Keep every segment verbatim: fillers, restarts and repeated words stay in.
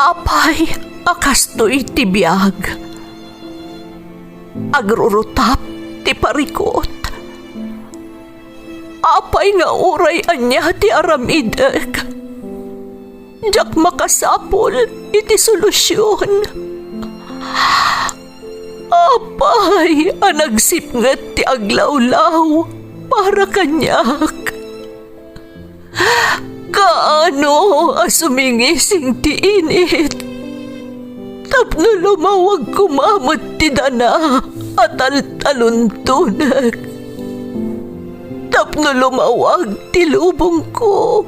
Apay a kastoy ti biag? Agrurutap ti parikut. Apay nga uray ania ti aramidek, diak makasapul iti solusion. Apay a nagsipnget ti aglawlaw para kaniak? Kaano a sumingising ti init tapno lumawag koma met ti dana a taltaluntonek, tapno lumawag ti lubongko?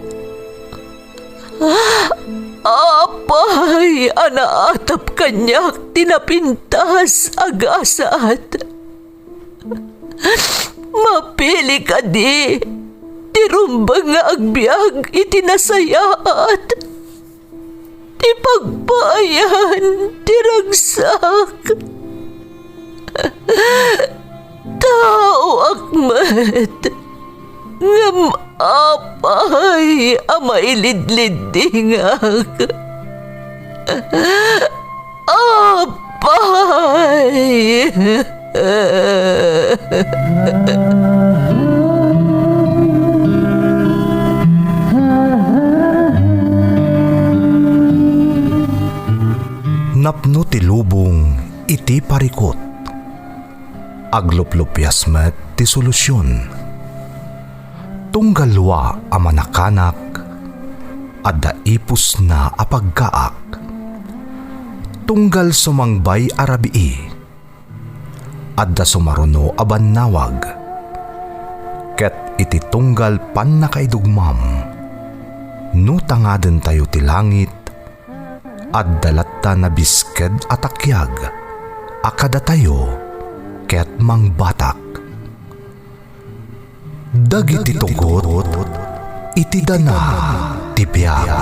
Apay a naatap kaniak ti napintas a gasat? Mapili kadi ti rumbeng nga agbiag iti nasayaat, ti pagpaayan ti ragsak? Taoak met, ngem apay a mailidliddingak? Apay! Napno ti lubong iti parikut. Agluplupias met ti solusion. Tunggal lua a manakanak, adda ipusna a pagkaak. Tunggal sumangbay a rabii, adda sumaruno a bannawag. Ket iti tunggal pannakaidugmam, no tangadentayo ti langit, adda latta nabisked a takiag a kadatayo ket mangbatak. Dagiti tugot iti dana ti biag.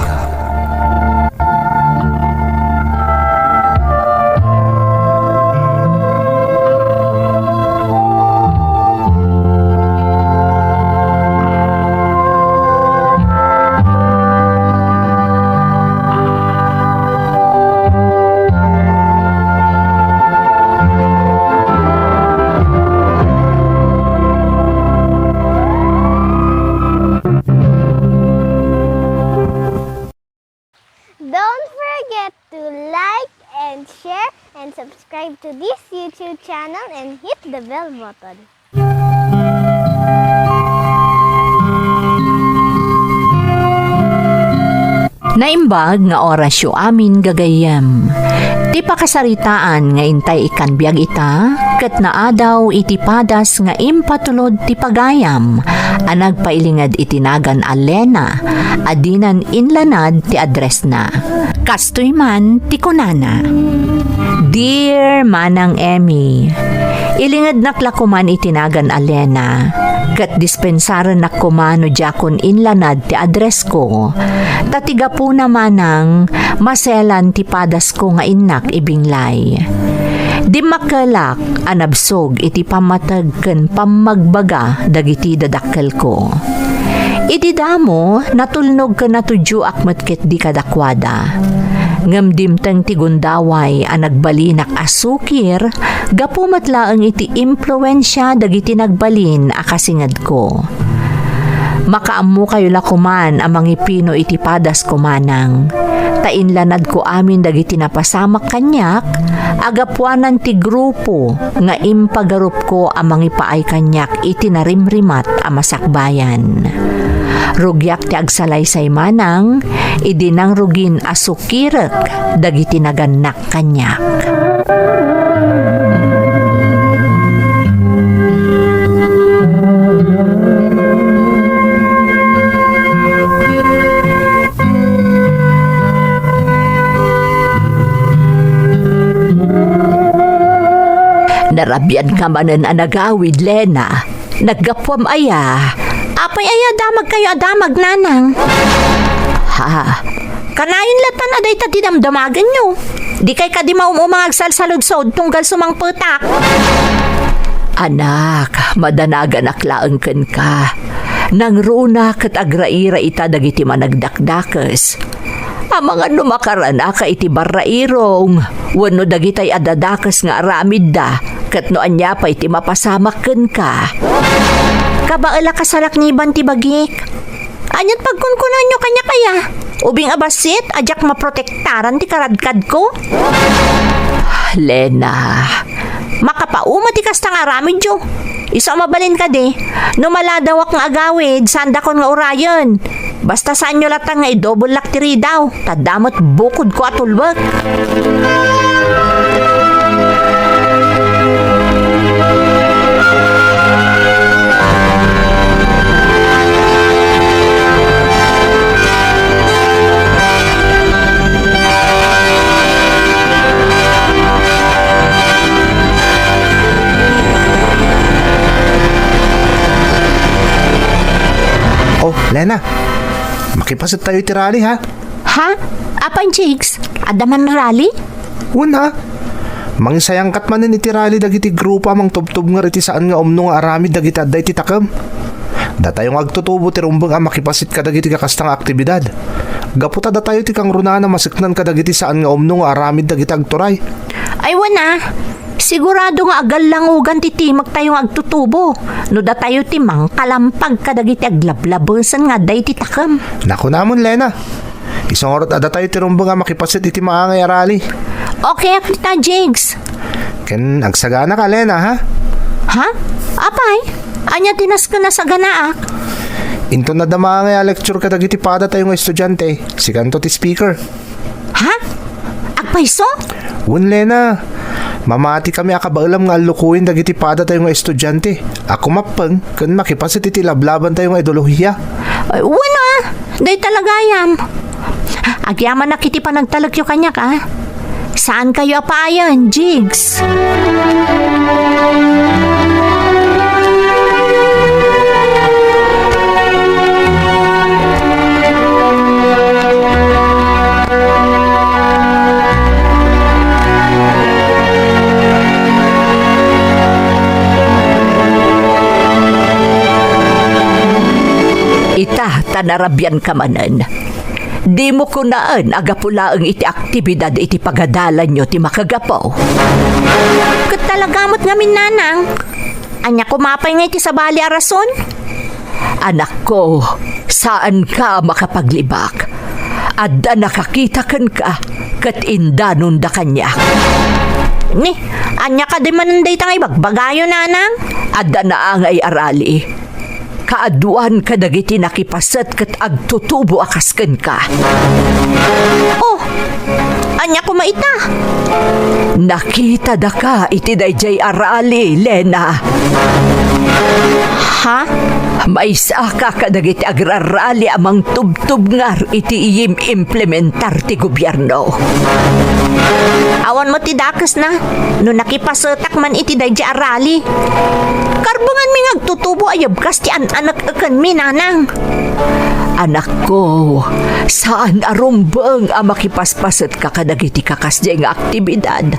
Don't forget to like and share and subscribe to this YouTube channel and hit the bell button. Naimbag nga orasyo amin gagayyem. Ti pakasaritaan nga intay ikkan biag ita, ket naadaw iti padas nga impatulod ti pagayam a nagpailinged iti nagan a Lena a dinan inlanad ti addressna. Kastoy man ti kunana, "Dear Manang Emmy, ilingednak la koman iti nagan a Lena, ket dispensarennak koma no diakon inlanad ti addressko, ta ti gapuna manang maselan ti padasko nga innak ibinglay. Dimmakkelak a nabsog iti pammateg ken pammagbaga dagiti dadakkelko. Idi damo, natulnog ken natudioak met ketdi kadakuada. Ngem dimteng ti gundaway a nagbalinak a sukir gapu met laeng iti impluensia dagiti nagbalin a kasingedko. Makaammokayo la koman a mangipino iti padasko manang, ta inlanadko amin dagiti napasamak kaniak a gapuanan ti grupo nga impagarupko a mangipaay kaniak iti narimrimat a masakbayan. Rugiak ti agsalaysay manang idi nangrugin a sukirek dagiti nagannak kaniak." Narabianka manen a nagawid, Lena. Naggapuam aya? Apay aya damagkayo a damag, nanang? Ha? Kanayon latta a dayta ti damdamagenyo. Dikay kadi maum-uma nga agsalsaludsod tunggal sumangpetak. Anak, madanaganak laeng kenka. Nangruna ket agraira ita dagiti managdakdakes. Amangan no makaranaka iti barrairong wenno dagitay a dadakes nga aramidda, ket no ania pay ti mapasamak kenka. Kabaela, kasalakniban ti bagik. Ania't pagkunkunanyo kaniak aya? Ubing a bassit a diak maprotektaran ti karadkadko? Lena, makapauma ti kasta nga aramidyo. Isu a mabalin kadi, no maladawak nga agawid, saandakon nga urayen. Basta saanyo latta nga idobollak ti ridaw, ta adda met bukodko a tulbek. Oh, Lena. Makipaset tayo iti rally, ha? Ha? Apay, Jigs? Adda man rally? Wen, ha? Mangisayangkat manen iti rally dagiti grupo a mangtubtubngar iti saan nga umno nga aramid dagiti adda iti takem. Datayo nga agtutubo ti rumbeng a makipaset kadagiti kakasta nga aktibidad. Gapu ta datayo ti kangrunaan a maseknan kadagiti saan nga umno nga aramid dagiti agturay. Ay, wen, a. Sigurado nga agallangugan ti timektayo nga agtutubo no datayo ti mangkalampag kadagiti aglablabesen nga adda iti takem. Nakunamon, Lena. Isu ngarud a datayo ti rumbeng a makipaset iti maangay a rally. Okay a kita, Jigs. Ken agsaganaka, Lena, ha? Ha? Apay? Ania ti nasken a saganaak? Inton adda maangay a lecture kadagiti padatayo nga estudiante, sikanto ti speaker. Ha? Agpayso? Wen, Lena. Mamatikami a kabaelam nga allukoyen dagiti padatayo nga estudiante a kumappeng ken makipaset iti lablabantayo nga ideolohiya. Ay, wen a, dayta la gayam. Agyamanak iti panagtalekyo kaniak, a. Saankayo a paayen, Jigs. Ita, ta narabianka manen. Dimo kunaen a gapu laeng iti aktibidad iti pagadalanyo ti makagapu. Ket talaga met ngamin, Nanang. Ania koma pay nga iti sabali a rason? Anakko, saanka a makapaglibak. Adda nakakita kenka ket indanonda kaniak. Ni, ania kadi manen dayta nga ibagbagayo, Nanang? Adda naangay a rally. Kaaduan kadagiti nakipaset ket agtutubo a kas kenka. Oh, ania koma ita? Nakitadaka iti daydiay a rally, Lena. Ha? Maysaka kadagiti agrarali a mangtubtubngar iti iyim-implementar ti gobierno. Awan met ti dakesna no nakipasetak man iti daydiay a rally. Karbenganmi nga agtutubo a yebkas ti an-anek kenmi, Nanang. Anakko, saan a rumbeng a makipaspasetka kadagiti kakasdiay nga aktibidad.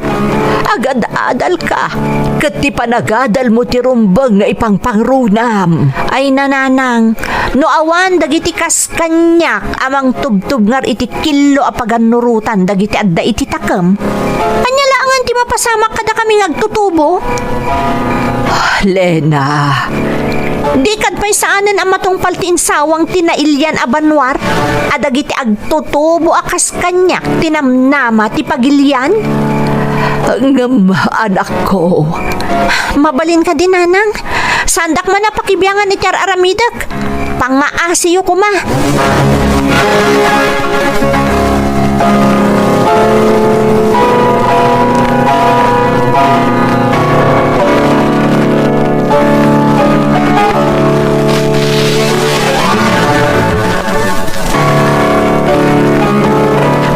Agad-adalka, ket ti panagadalmo ti rumbeng nga ipangpangrunam. Ay, Nanang, no awan dagiti kas kaniak a mangtubtubngar iti killo a pagannurotan dagiti adda iti takem, ania laengen ti mapasamak kadakami nga agtutubo? Lena. Dikad pay saanen a matungpal ti insawang ti nailian a banwar a dagiti agtutubo a kas kaniak ti namnama ti pagilian? Ngem, anakko. Mabalin kadi, Nanang? Saandak man a pakibiangan iti ar-aramidek. Pangngaasiyo koma.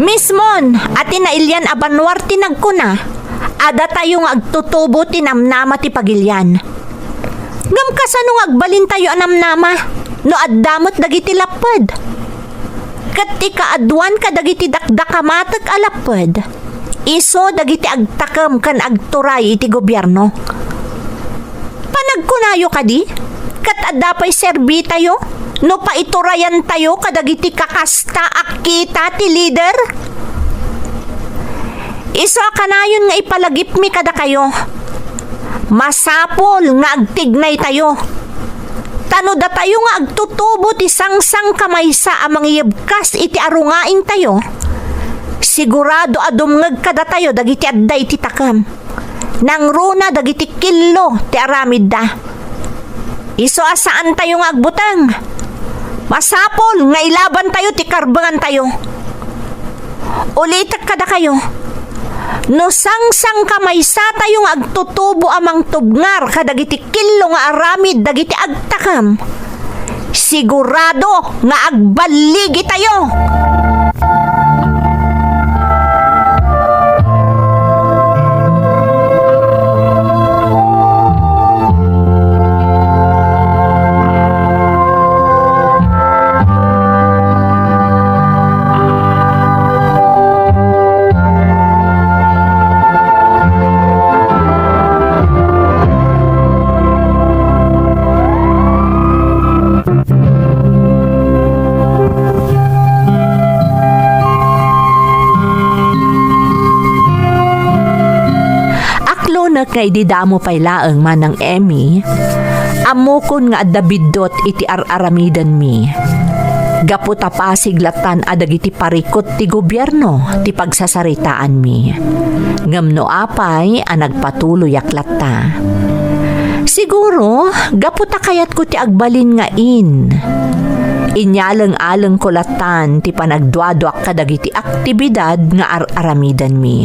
Mismon, a ti nailian a banwar ti nagkuna, a datayo nga agtutubo ti namnama ti pagilian. Ngem kasano nga agbalintayo a namnama no adda met dagiti lapped? Ket ti kaaduan kadagiti dakdakamatek a lapped, isu dagiti agtakem ken agturay iti gobierno. Panagkunayo kadi, ket adda pay serbitayo? no paiturayantayo kadagiti kakasta a kita ti lider? Isu a kanayon nga ipalagipmi kadakayo, masapul nga agtignaytayo. Ta no datayo nga agtutubo ti sangsangkamaysa a mangiyebkas iti arungaingtayo, sigurado a dumngeg kadatayo dagiti adda iti takem. Nangruna dagiti killo ti aramidda. Isu a saantayo nga agbuteng, masapul nga ilabantayo ti karbengantayo. Ulitek kadakayo, no sangsangkamaysatayo nga agtutubo a mangtubngar kadagiti killo nga aramid dagiti agtakem, sigurado nga agballigitayo. Aklonek nga idi damo pay laeng, Manang Emmy, ammokon nga adda biddut iti ar-aramidenmi. Gapu ta pasig lattan a dagiti parikut ti gobierno ti pagsasaritaanmi. Ngem no apay a nagpatuloyak latta. Siguro, gapu ta kayatko ti agbalin nga in. Inyaleng-alengko lattan ti panagduaduak kadagiti aktibidad nga ar-aramidenmi.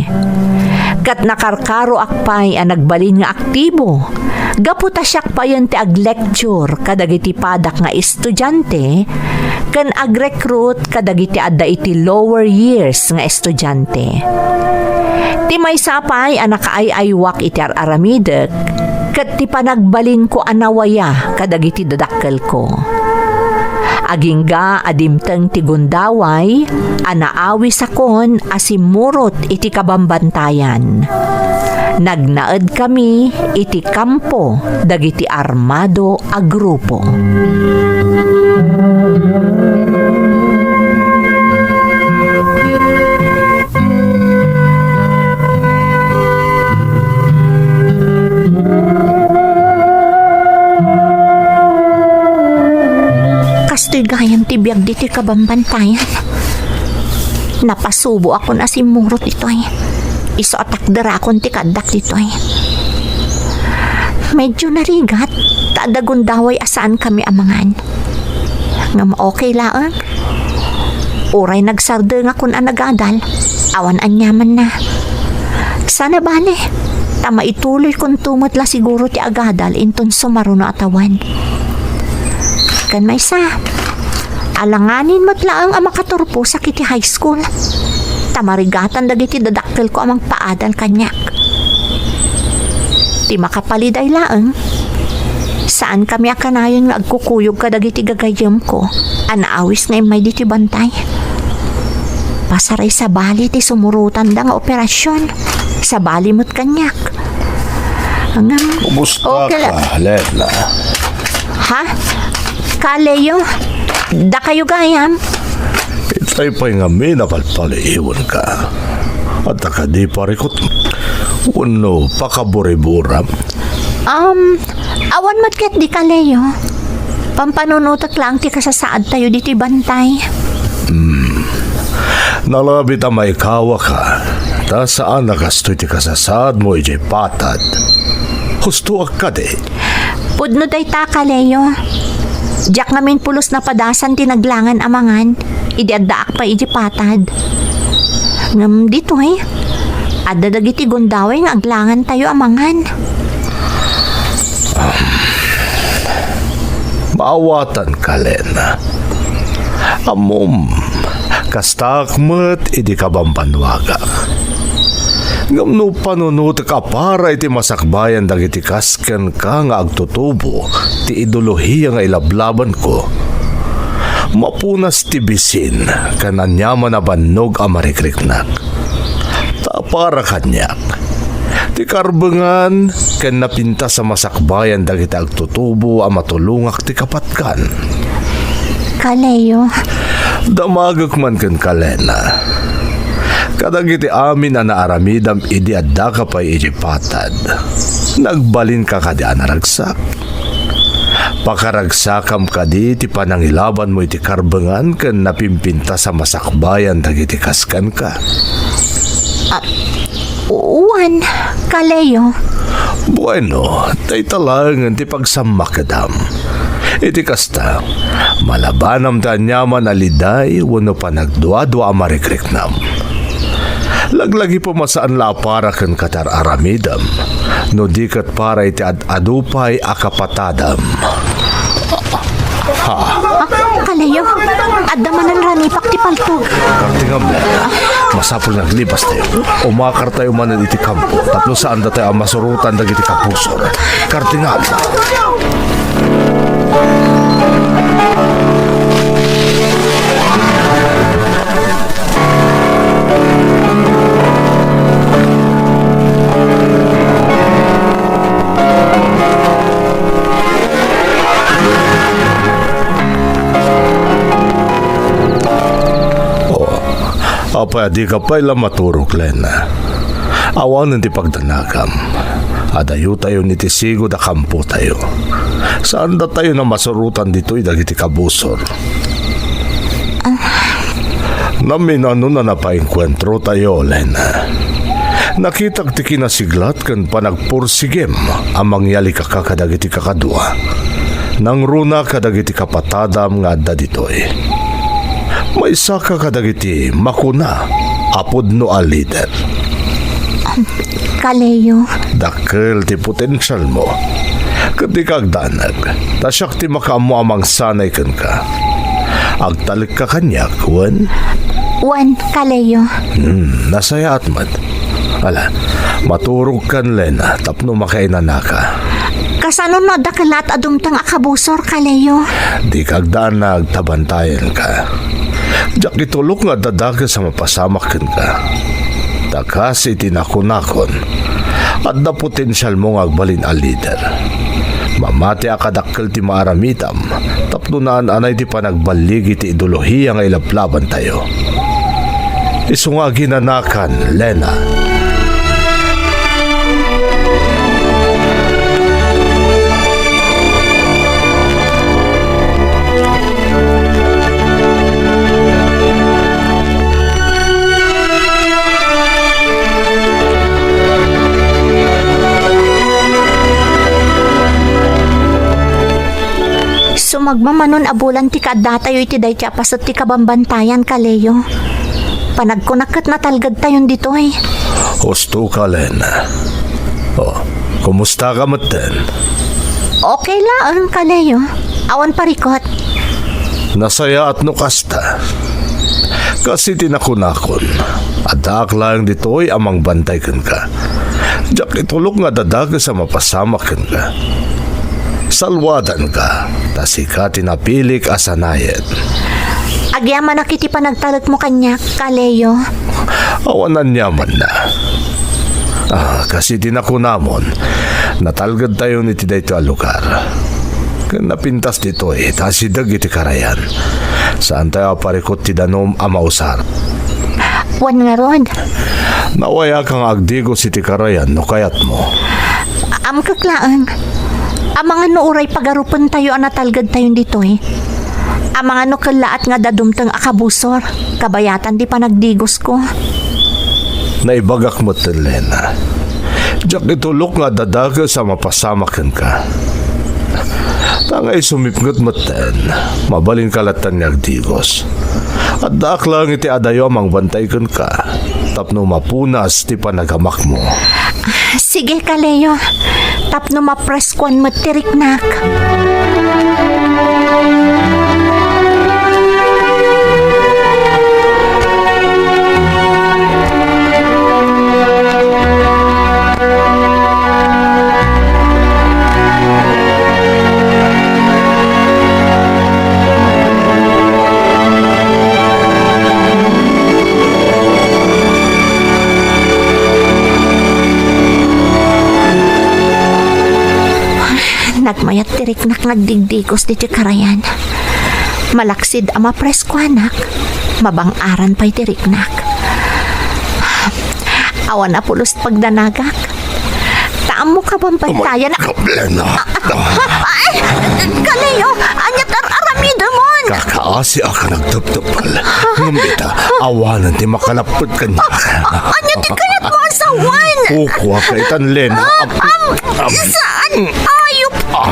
Ket nakarkaroak pay a nagbalin nga aktibo, gapu ta siak payen ti aglecture kadagiti padak nga estudiante ken agrecruit kadagiti adda iti lower years nga estudiante. Ti maysa pay a nakaay-aywak iti ar-aramidek ket ti panagbalinko a nawaya kadagiti dadakkelko. Agingga a dimteng ti gundaway a naawisakon a simmurot iti kabambantayan. Nagnaedkami iti kampo dagiti armado a grupo. Kastoy gayam ti biag ditoy kabambantayan. Napasuboakon a simmurot ditoy. Isu a takderakon ti kaaddak ditoy. Medyo narigat, ta adda gundaway a saankami a mangan. Ngem okay laeng. Uray nagsardengakon a nagadal, awan aniamanna. Saan a bale, ta maituloykonto met la siguro ti agadal inton sumaruno a tawen. Ken maysa, alanganin met laeng a makaturposak iti high school, ta marigatan dagiti dadakkelko a mangpaadal kaniak. Ti makapaliday laeng, saankami a kanayon nga agkukuyog kadagiti gagayyemko a naawis nga immay ditoy bantay. Pasaray sabali ti sumurotanda nga operasion, sabali met kaniak. Ngem, Kumusta okay la- ka, Lena? Ha? Ka, Leo? Dakayo gayam? Itay pay ngamin a palpaliiwanka. Adda kadi parikut wenno pakaburiburam? Um, awan met ket di, Ka Leo. Pampanunotek laeng ti kasasaadtayo ditoy bantay. Hmm. Nalabit a maikawaka, ta saan a kastoy ti kasasaadmo idiay patad. Hustoak kadi? Pudno dayta, Ka Leo. Diak ngamin pulos napadasan ti naglangan a mangan idi addaak pay idiay patad. Ngem ditoy, adda dagiti gundaway nga aglangantayo a mangan. Maawatanka, Lena. Ammom, kastaak met idi kabambannuagak. Ngem no panunotek a para iti masakbayan dagiti kas kenka nga agtutubo ti ideolohia nga ilablabanko, mapunas ti bisin ken aniaman a bannog a marikriknak. Ta para kaniak, ti karbengan ken napintas a masakbayan dagiti agtutubo a matulongak ti kapatgan. Kaleo. Damagek man kenka, Lena. Kadagiti amin a naaramidam idi addaka pay iti patad, nagbalinka kadi a naragsak. Pakaragsakam kadi ti panangilabanmo iti karbengan ken napimpintas a masakbayan dagiti kaskanka. Ah, wen, Kaleo. Bueno, dayta laengen ti pagsammakedam. Iti kasta, malabanam ti aniaman a liday wenno panagduadua a marikriknam. Laglagipem a saan la a para kenka ti ar-aramidem, no di ket para iti ad-adu pay a kapatadem. Ha? Ah, Kaleo, adda manen ranipak ti paltog. Kartingam, Lena. Masapul nga aglibas tayo. Umakar tayo manen iti kampo tapno saan datayo a masurotan dagiti kabusor. Kartingam. Oh, apay a dika pay la maturog, Lena? Awanen ti pagdanagam. Adayotayon iti sigud a kampotayo. Saan datayo a masurotan ditoy dagiti kabusor. Naminano a napaenkuentro tayo, Lena. Nakitak ti kinasiglat ken panagpursigim a mangyalikaka kadagiti kakadua. Nangruna kadagiti kapatadam nga adda ditoy. Maysaka kadagiti makuna a pudno a lider. Kaleo. Dakkel ti potensialmo. Ket dika agdanag, ta siak ti makaammo a mangsanay kenka. Agtalekka kaniak, wen? Wen, Kaleo. Hmm, nasayaat met. Ala, maturogkan, Lena, tapno makainanaka. Kasano no adda kellaat a dumteng a kabusor, Kaleo? Dika agdanag ta bantayenka. Diak itulok nga adda dakes a mapasamak kenka. Ta kas iti nakunakon, adda potensialmo nga agbalin a lider. Mamati a kadakkel ti maaramidam tapno naan-anay ti panagballigi ti ideolohiya nga ilablabantayo. Isu nga aginanakan, Lena. Sumagmamanon a bulan ti kaaddatayo iti daytoy a paset ti kabambantayan, Kaleo. Panagkunak ket natalgedtayon ditoy. Husto ka, Len. Oh, kumusta ka metten? Okay laeng, Kaleo. Awan parikut. Nasayaat no kasta. Kas iti nakunakon, addaak laeng ditoy a mangbantay kenka. Diak itulok nga adda dakes a mapasamak kenka. Salwadanka, ta sika ti napilik a sanayen. Agyamanak iti panagtalekmo kaniak, Kaleo. Awan aniamanna. Ah, kas iti nakunamon, natalgedtayon iti daytoy a lugar. Ken napintas ditoy ta asideg iti karayan. Saantayo a parikut ti danum a mausar. Wen ngarud. Nawayaka nga agdigos iti karayan no kayatmo. Amkek laeng. Amangan no uray pagarupentayo a natalgedtayon ditoy. Amangan no kellaat nga adda dumteng a kabusor, kabayatan ti panagdigosko. Naibagak metten, Lena. Diak itulok nga adda dakes a mapasamak kenka. Ta nga isumipnget metten, mabalinka latta nga agdigos. Addaak laeng iti adayo a mangbantay kenka, tapno mapunas ti panagamakmo. Sige, Kaleo, tapno mapreskuan met ti riknak. Nagmayat ti riknak nga agdigdigos ditoy karayan. Malaksid a mapreskoanak, mabang-aran pay ti riknak. Awan a pulos pagdanagak. Ta ammok a bambantayan. Ay, Kaleo, ania ti ar-aramidemon? Kakaasiak a nagtuptupal. Ngem ita, awanen ti makalapped kaniak. Ania ti kayatmo a sawen? Kukuaka itan, Lena. Am, am, saan? Ayop ka!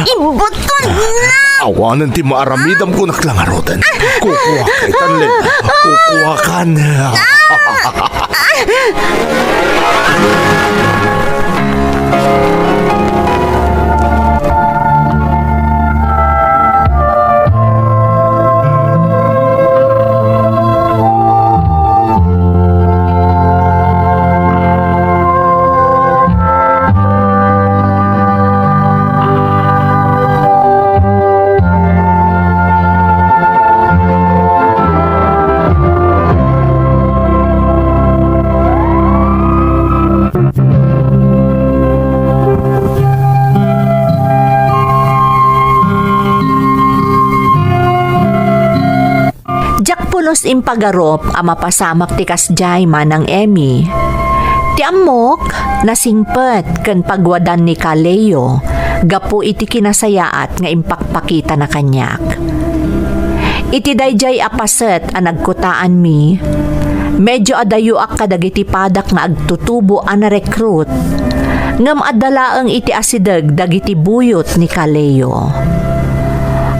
Ibuton na! Awanen ti maaramidem kunak la ngaruden. Kukuaka itan, Lena. Kukuakan. Diak pulos impagarup a mapasamak ti kasdiay, Manang Emmy. Ti ammok, nasingpet ken pagwadan ni Kaleo gapu iti kinasayaat nga impakpakitana kaniak. Iti daydiay a paset a nagkutaanmi, medio adayoak kadagiti padak nga agtutubo a narekrut, ngem adda laeng iti asideg dagiti buyot ni Kaleo.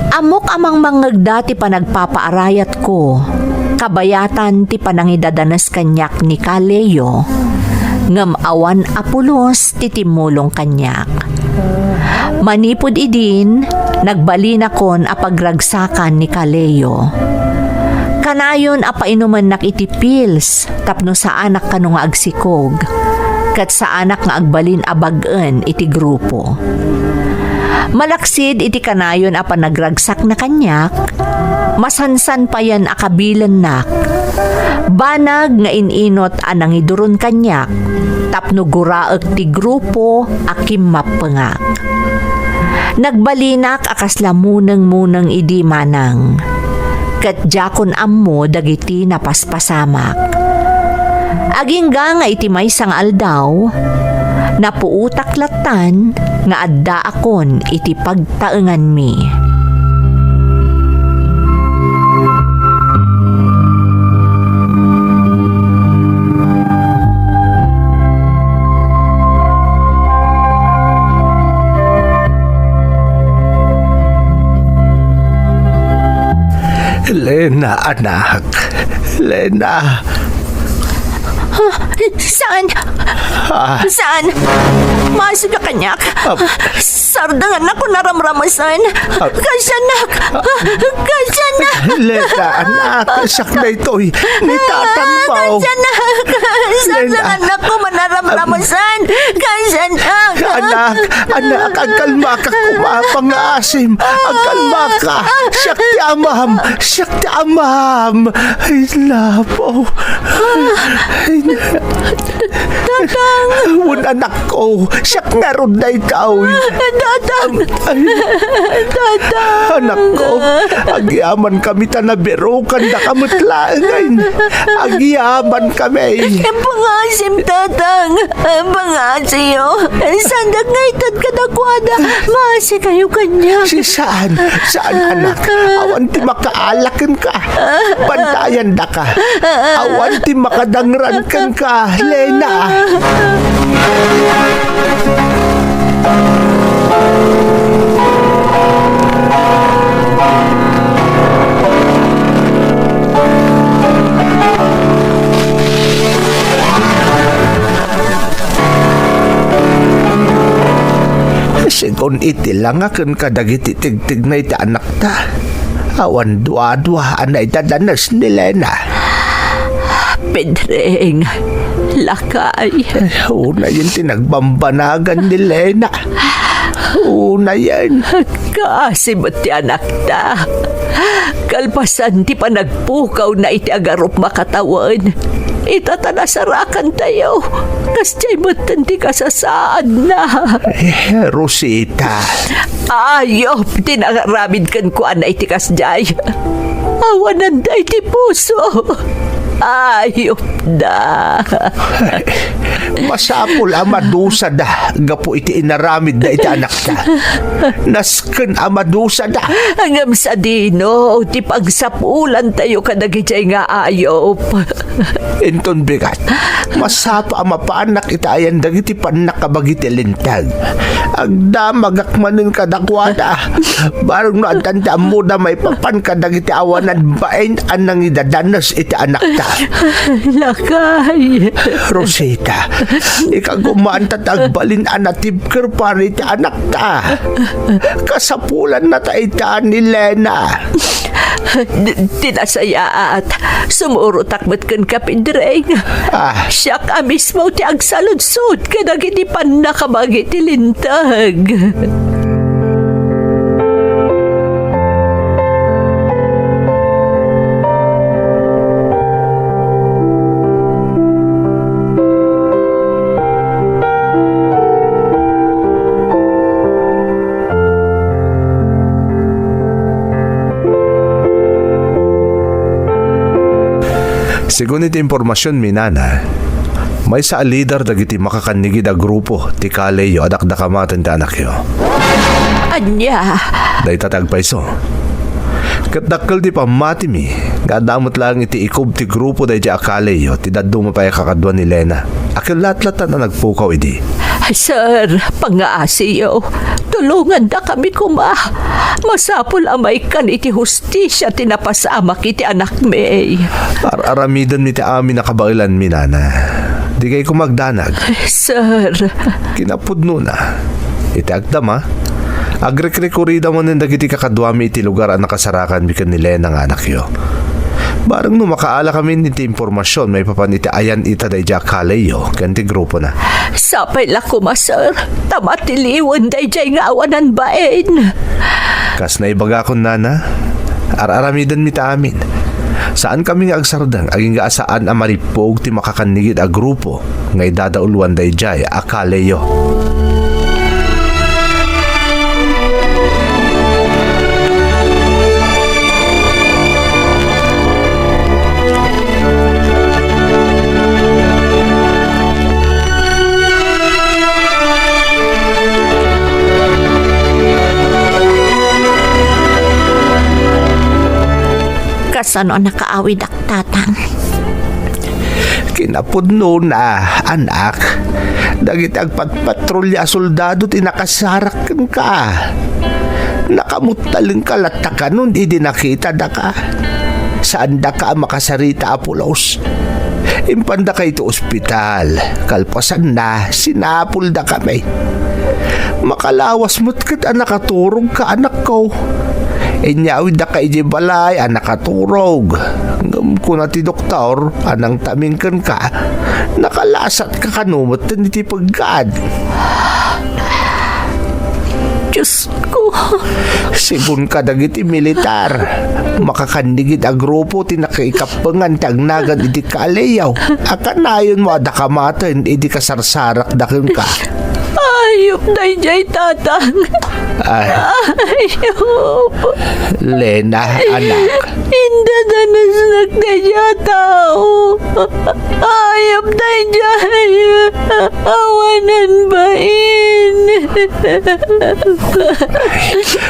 Ammok a mangmangngegda ti panagpapaarayatko, kabayatan ti panangidadanes kaniak ni Kaleo, ngem awan a pulos ti timmulong kaniak. Manipud idin, nagbalinakon a pagragsakan ni Kaleo. Kanayon a painumennak iti pills tapno saanak kano nga agsikog, ket saanak nga agbalin a bag-en iti grupo. Malaksid iti kanayon a panagragsakna kaniak, masansan payen a kabilennak. Banag nga in-inut a nangiduron kaniak tapno guraek ti grupo a kimmappengak. Nagbalinak a kasla muneng-muneng idi, Manang, ket diakon ammo dagiti napaspasamak. Agingga nga iti maysa nga aldaw, napuotak lattan nga addaakon iti pagtaenganmi. Lena, anak. Lena. Ah, saan? Ah. Saan? Maasika kaniak. Ah. Sardangannak ko naramramasan. Ah. Kasiannak. Ah, kasiannak. Lena, anak, siak daytoy. Ni tatangmo. Ah, kasiannak. Lena. Sardangannak ko manaramramasan. Kasiannak. Anak, anak, agkalmaka koma, pangaasim. Agkalmaka. Siak ti amam. Siak ti amam. Ay, lapo. Ay, Tatang! Wen, anakko, siak ngarud daytoy. Tatang! Ay. Tatang! Anakko, agyamankami ta nabirokandaka met laengen. Agyamankami. Pangaasim, Tatang. Pangaasim. Saandak nga itad kadakuada. Maasikayo kaniak. Si saan? Saan, anak? Awan ti makaala kenka. Bantayandaka. Awan ti makadangran kenka, Lena. Segun iti langaken kadagiti tigtigna iti anakta, awan duadua a naidadanes ni Lena. Pedring, lakay. Ay, unayen ti nagbambanagan ni Lena. Unayen. Kaasi met ti anakta. Kalpasan ti panagpukawna iti agarup makatawen, ita ta nasarakantayo. Kasdiay metten ti kasasaadna. Eh, Rosita. Ayop ti nangaramid kenkuana iti kasdiay. Awananda iti puso. Ayop da. Masapul a madusada gapu iti inaramidda iti anakta. Nasken a madusada. Ngem sadino ti pagsapulantayo kadagijay nga ayop? Inton bigat, masapul a mapanak iti ayan dagiti pannakabagi ti linteg. Agdamagak manen kadakuada. Bareng no addan ti ammoda maipapan kadagiti awanan bain a nangidadanes iti anakta. Lakay. Rosita, ikagumaanta ti agbalin a natibker para iti anakta. Kasapulanna ta ita ni Lena. D-, ti nasayaat, sumurotak met kenka, Pedring. Ah. Siak a mismo ti agsaludsod kadagiti pannakabagi ti linteg. Segun iti impormasionmi, nana, maysa a lider dagiti makakannigid a grupo ti kaleyo a dakdakamaten ti anakyo. Ania? Dayta ti agpayso. Ket dakkel ti pammatimi nga adda met laeng iti ikub ti grupo daydiay a kaleyo ti dadduma pay a kakadua ni Lena a ket latlatan a nagpukaw idi. Sir, pangngaasiyo, tulongandakami koma. Masapul a maikkan iti hustisia ti napasamak iti anakmi. Ar-aramidenmi ti amin a kabaelanmi, nana. Dikay koma agdanag. Sir. Kinapudnona, iti agdama, agrekrekurida manen dagiti kakaduami iti lugar a nakasarakanmi ken ni Lena nga anakyo. Bareng no makaalakamin iti impormasion maipapan iti ayan ita daydiay a kaleyo ken ti grupona. Sapay la koma, sir, ta matiliwen daydiay nga awanan bain. Kas naibagakon, nana, ar-aramidenmi ta amin. Saankami nga agsardeng agingga a saan a marippog ti makakannigid a grupo nga idadauluan daydiay a kaleyo. Kasano a nakaawid Tatang. Kinapudnona, anak, dagiti agpatpatrolya a soldado ti nakasarak kenka. Nakamuttalengka latta kanon idi nakitadaka. Saandaka a makasarita a pulos. Impandaka iti ospital. Kalpasanna, sinapuldakami. Makalawas met ket a nakaturogka, anakko. Inyawiddaka idiay balay a nakaturog. Ngem kuna ti doktor a nangtamin kenka, nakalasatka kano metten iti peggad. Diosko. Segun kadagiti militar, makakannigid a grupo ti nakaikappengan ti agnagan iti kaleyo a kanayonmo a dakamaten idi kasarsarakda kenka. Ayop daydiay, Tatang. Ay. Ayop. Lena, anak. Indadanesnak daydiay a tao. Ayop daydiay. Awanan bain.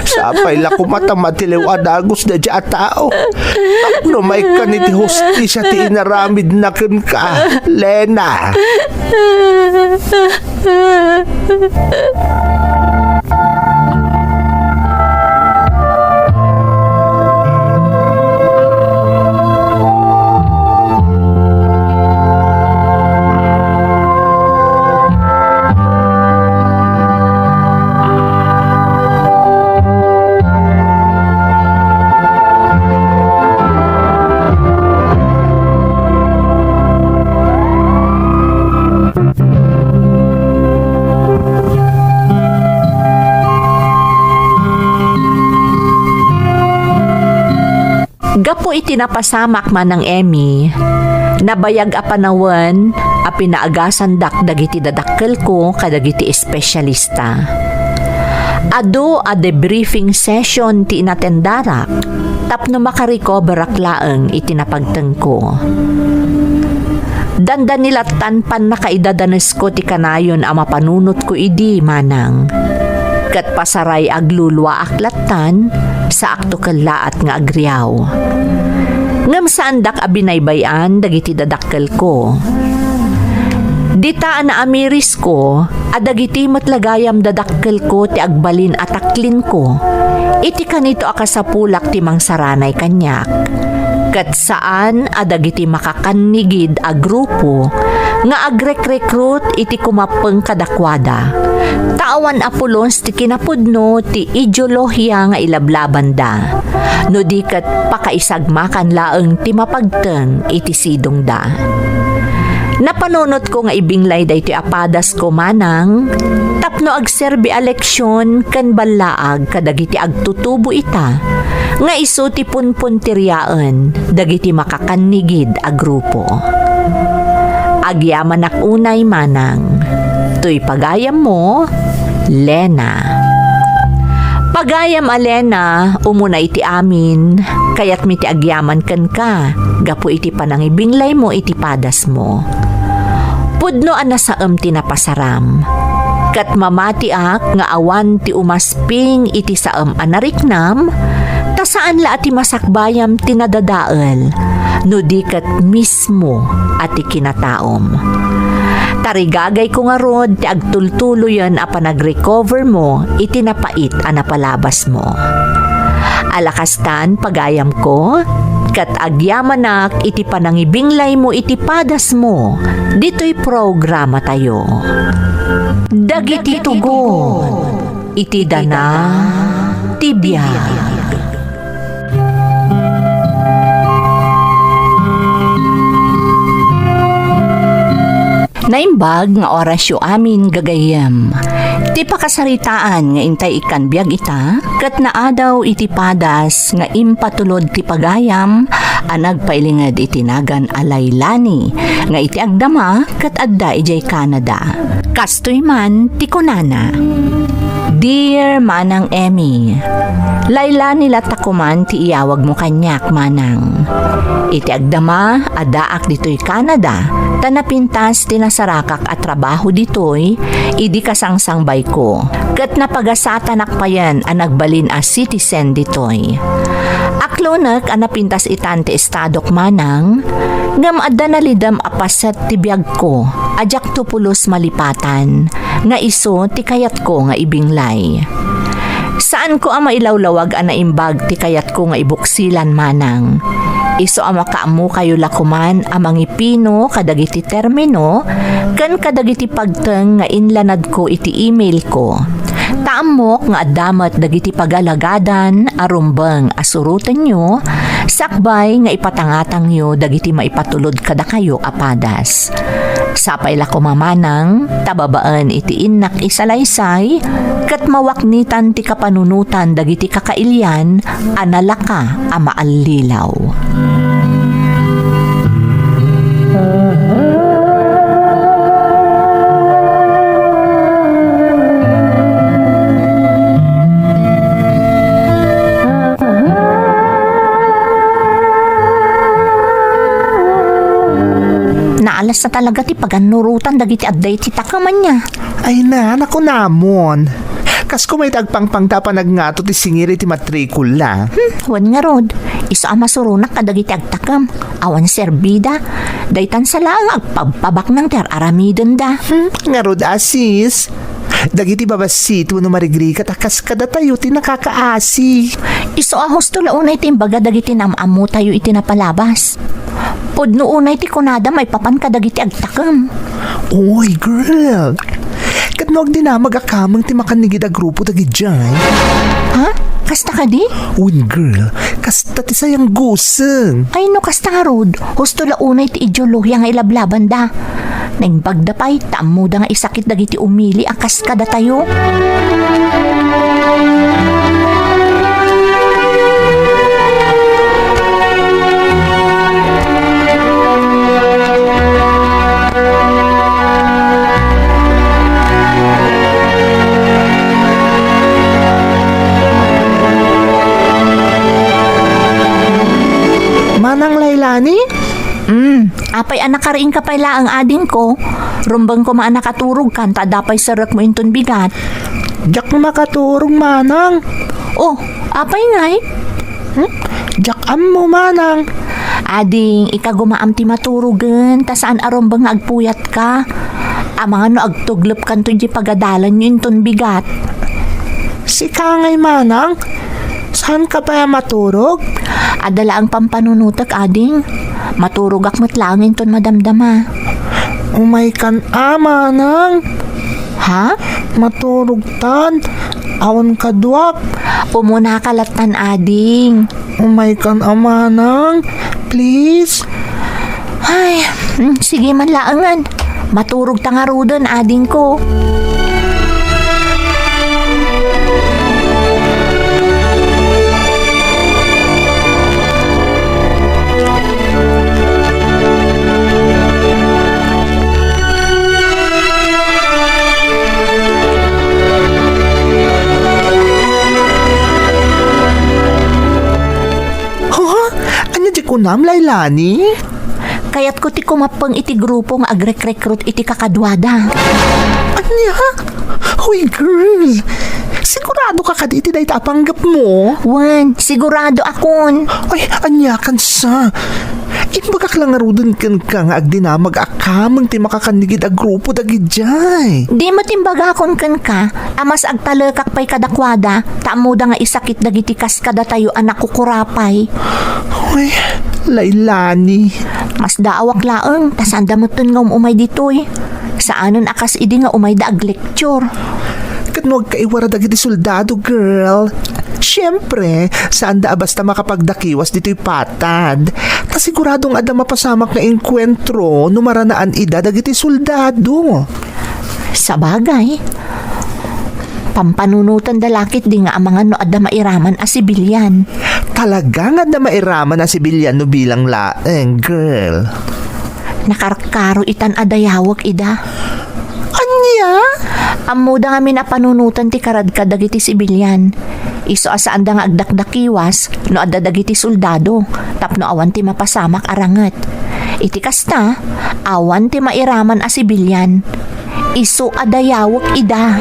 Sapay la koma ta matiliw a dagus daydiay a tao. Tapno maikkan iti hustisia ti inaramidna kenka, Lena. Gapu iti napasamak, Manang Emmy, Nabayag a panawen a pinaagasandak dagiti dadakkelko kadagiti espesyalista. Adu a debriefing session ti inatendarak tapno makarecoverak laeng iti napagtengko. Dandani lattan pannakaidadanesko ti kanayon a mapanunotko idi, manang. Ket pasaray agluluaak lattan, saakto kellaat nga agriaw. Ngem saandak a binaybay-an dagiti dadakkelko. Dita a naamirisko a dagiti met la gayam dadakkelko ti agbalin a taklinko iti kanito a kasapulak ti mangsaranay kaniak. Ket saan a dagiti makakannigid a grupo nga agrekrekrut iti kumappeng kadakuada. Ta awan a pulos ti kinapudno ti ideolohia nga ilablabanda, no di ket pakaisagmakan laeng ti mapagteng iti sidongda. Napanunotko nga ibinglay daytoy a padasko, manang, tapno agserbi a leksion ken ballaag kadagiti agtutubo ita, nga isu ti punpunteriaen dagiti makakannigid a grupo. Agyamanak unay, manang. Toy pagayammo, Lena. Pagayam a Lena, umuna iti amin, kayatmi ti agyaman kenka gapu iti panangibinglaymo iti padasmo. Pudno a nasaem ti napasaram. Ket mamatiak nga awan ti umasping iti saem a nariknam, ta saan la a ti masakbayam ti nadadael, no di ket mismo a ti kinataom. Tarigagayko ngarud ti agtultuloyen a panagrecovermo iti napait a napalabasmo. Ala kastan, pagayamko, ket agyamanak iti panangibinglaymo iti padasmo ditoy programatayo. Dagiti tugon iti dana ti biag. Naimbag nga orasyo amin, gagayyem. Ti pakasaritaan nga intay ikkan biag ita, ket naadaw iti padas nga impatulod ti pagayam a nagpailinged iti nagan a Lailani, nga iti agdama ket adda idiay Canada. Kastoy man ti kunana, Dear Manang Emmy, Lailani latta koman ti iyawagmo kaniak, manang. Iti agdama, addaak ditoy Canada, ta napintas ti nasarakak a trabaho ditoy, idi kasangsangbayko, ket napagasatanak payen a nagbalin a citizen ditoy. Aklonek a napintas itan ti estadok, manang, ngem adda nalidem a paset ti biagko a diakto pulos malipatan, nga isu ti kayatko nga ibinglay. Saanko a mailawlawag a naimbag ti kayatko nga ibuksilan, manang. Isu a makaammokayo la koman a mangipino kadagiti termino ken kadagiti pagteng nga inlanadko iti emailko. Ta ammok nga adda met dagiti pagalagadan a rumbeng a surotenyo, sakbay nga ipatangatangyo dagiti maipatulod kadakayo a padas. Sapay la koma, manang, ta babaen iti innak isalaysay, ket mawaknitan ti kapanunotan dagiti kakailian a nalaka a maallilaw. Naalas na talaga ti pagannurotan dagiti adda iti takemanna. Ay na, nakunamon. Kas kumay ti agpangpangta a panagngato ti singir iti matrikula. Hmm, wen ngarud, isu a masuronak kadagiti agtakem. Awan serbida. Daytan sa laeng agpabpabaknang ti ar-aramidenda. Hmm, ngarud a, sis. Dagiti babassit wenno marigrigat a kas kadatayo ti nakakaasi. Isu a husto la unay ti imbaga dagiti naam-ammotayo iti napalabas. Pudno unay ti kunada maipapan kadagiti agtakem. Oy, girl! Ket no agdinamag a kameng ti makannigid a grupo dagidiay? Ha? Kasta kadi? Wen, girl, kasta ti sayanggusen. Ay, no kasta ngarud, husto la unay ti ideolohia nga ilablabanda. Naimbagda pay, ta ammoda nga isakit dagiti umili a kas kadatayo. Lani? Hmm, apay a nakariingka pay laeng, adingko? Rumbeng koma a nakaturogkan ta adda pay serrekmo inton bigat. Diak makaturog, manang. Oh, apay ngay? Hmm? Diak ammo, manang. Ading, ikagumaam ti maturogen, ta saan a rumbeng nga agpuyatka. Amangan no agtuglepkanto iti pagadalanyo inton bigat. Sika ngay, manang? Saanka pay a maturog? Adda laeng pampanunotek, ading. Maturogak met laeng inton madamdama. Umaykan a, manang. Ha? Maturogtan. Awan kaduak. Umunaka lattan, ading. Umaykan a, manang. Please. Ay, mm, sige man laengen. Maturogta ngaruden, adingko. Ha? Ania ti kunam, Lailani? Kayatko ti kumappeng iti grupo nga agrekrekrut iti kakaduada. Ania? Hoy, girl! Siguradoka kadi iti dayta a panggepmo? Wen, siguradoakon. Ay, aniakan sa? Imbagak la ngaruden kenka nga agdinamag a kameng ti makakannigid a grupo dagidiay. Di met imbagakon kenka a mas agtalekak pay kadakuada ta ammoda nga isakit dagiti kas kadatayo a nakukurapay. Uy, Lailani. Masdaawak laeng ta saanda metten nga um-umay ditoy. Saanen a kas idi nga umayda aglecture. Ket no agkaiwara dagiti soldado, girl, siempre, saanda a basta makapagdakiwas ditoy patad. Ta sigurado nga adda mapasamak nga enkuentro no maranaan ida dagiti soldado. Sabagay, pampanunoten da la ketdi nga amangan no adda mairaman a sibilian. Talaga nga adda mairaman a sibilian no bilang laeng, girl. Nakarkaro itan a dayawek ida. Ania? Ammoda ngamin a panunoten ti karadkad dagiti sibilian. Isu a saanda nga agdakdakiwas no adda dagiti soldado tapno awan ti mapasamak a ranget. Iti kasta, awan ti mairaman a sibilian. Isu a dayawek ida.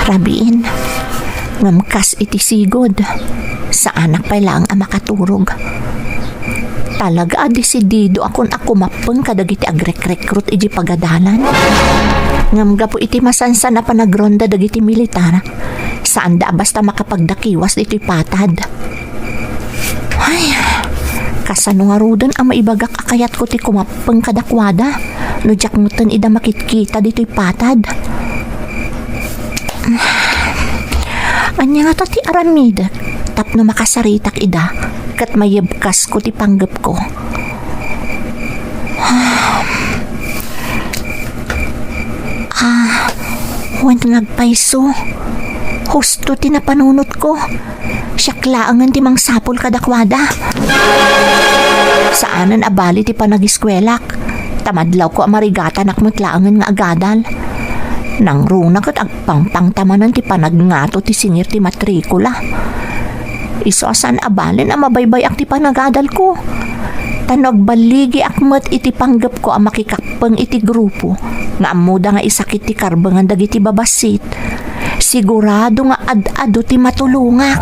Rabiin, ngem kas iti sigud, saanak pay laeng a makaturog. Talaga a desididoakon a kumappeng kadagiti agrekrekrut iti pagadalan. Ngem gapu iti masansan a panagronda dagiti militar, saanda a basta makapagdakiwas ditoy patad. Ay, kasano ngaruden a maibagak a kayatko ti kumappeng kadakuada no diak metten ida makitkita ditoy patad? Ania ngata ti aramidek tapno makasaritak ida ket mayebkasko ti panggepko? Ah, wen nga agpayso. Husto ti napanunotko. Siak laengen ti mangsapul kadakuada. Saanen a bali ti panagiskuelak. Ta madlawko a marigatanak met laengen nga agadal. Nangruna ket agpangpangtamanen ti panagngato ti singir ti matrikula. Isu a saan a balen a mabaybay-ak ti panagadalko. Ta no agballigiak met iti panggepko a makikappeng iti grupo nga ammoda nga isakit ti karbengan dagiti babassit, sigurado nga ad-adu ti matulongak.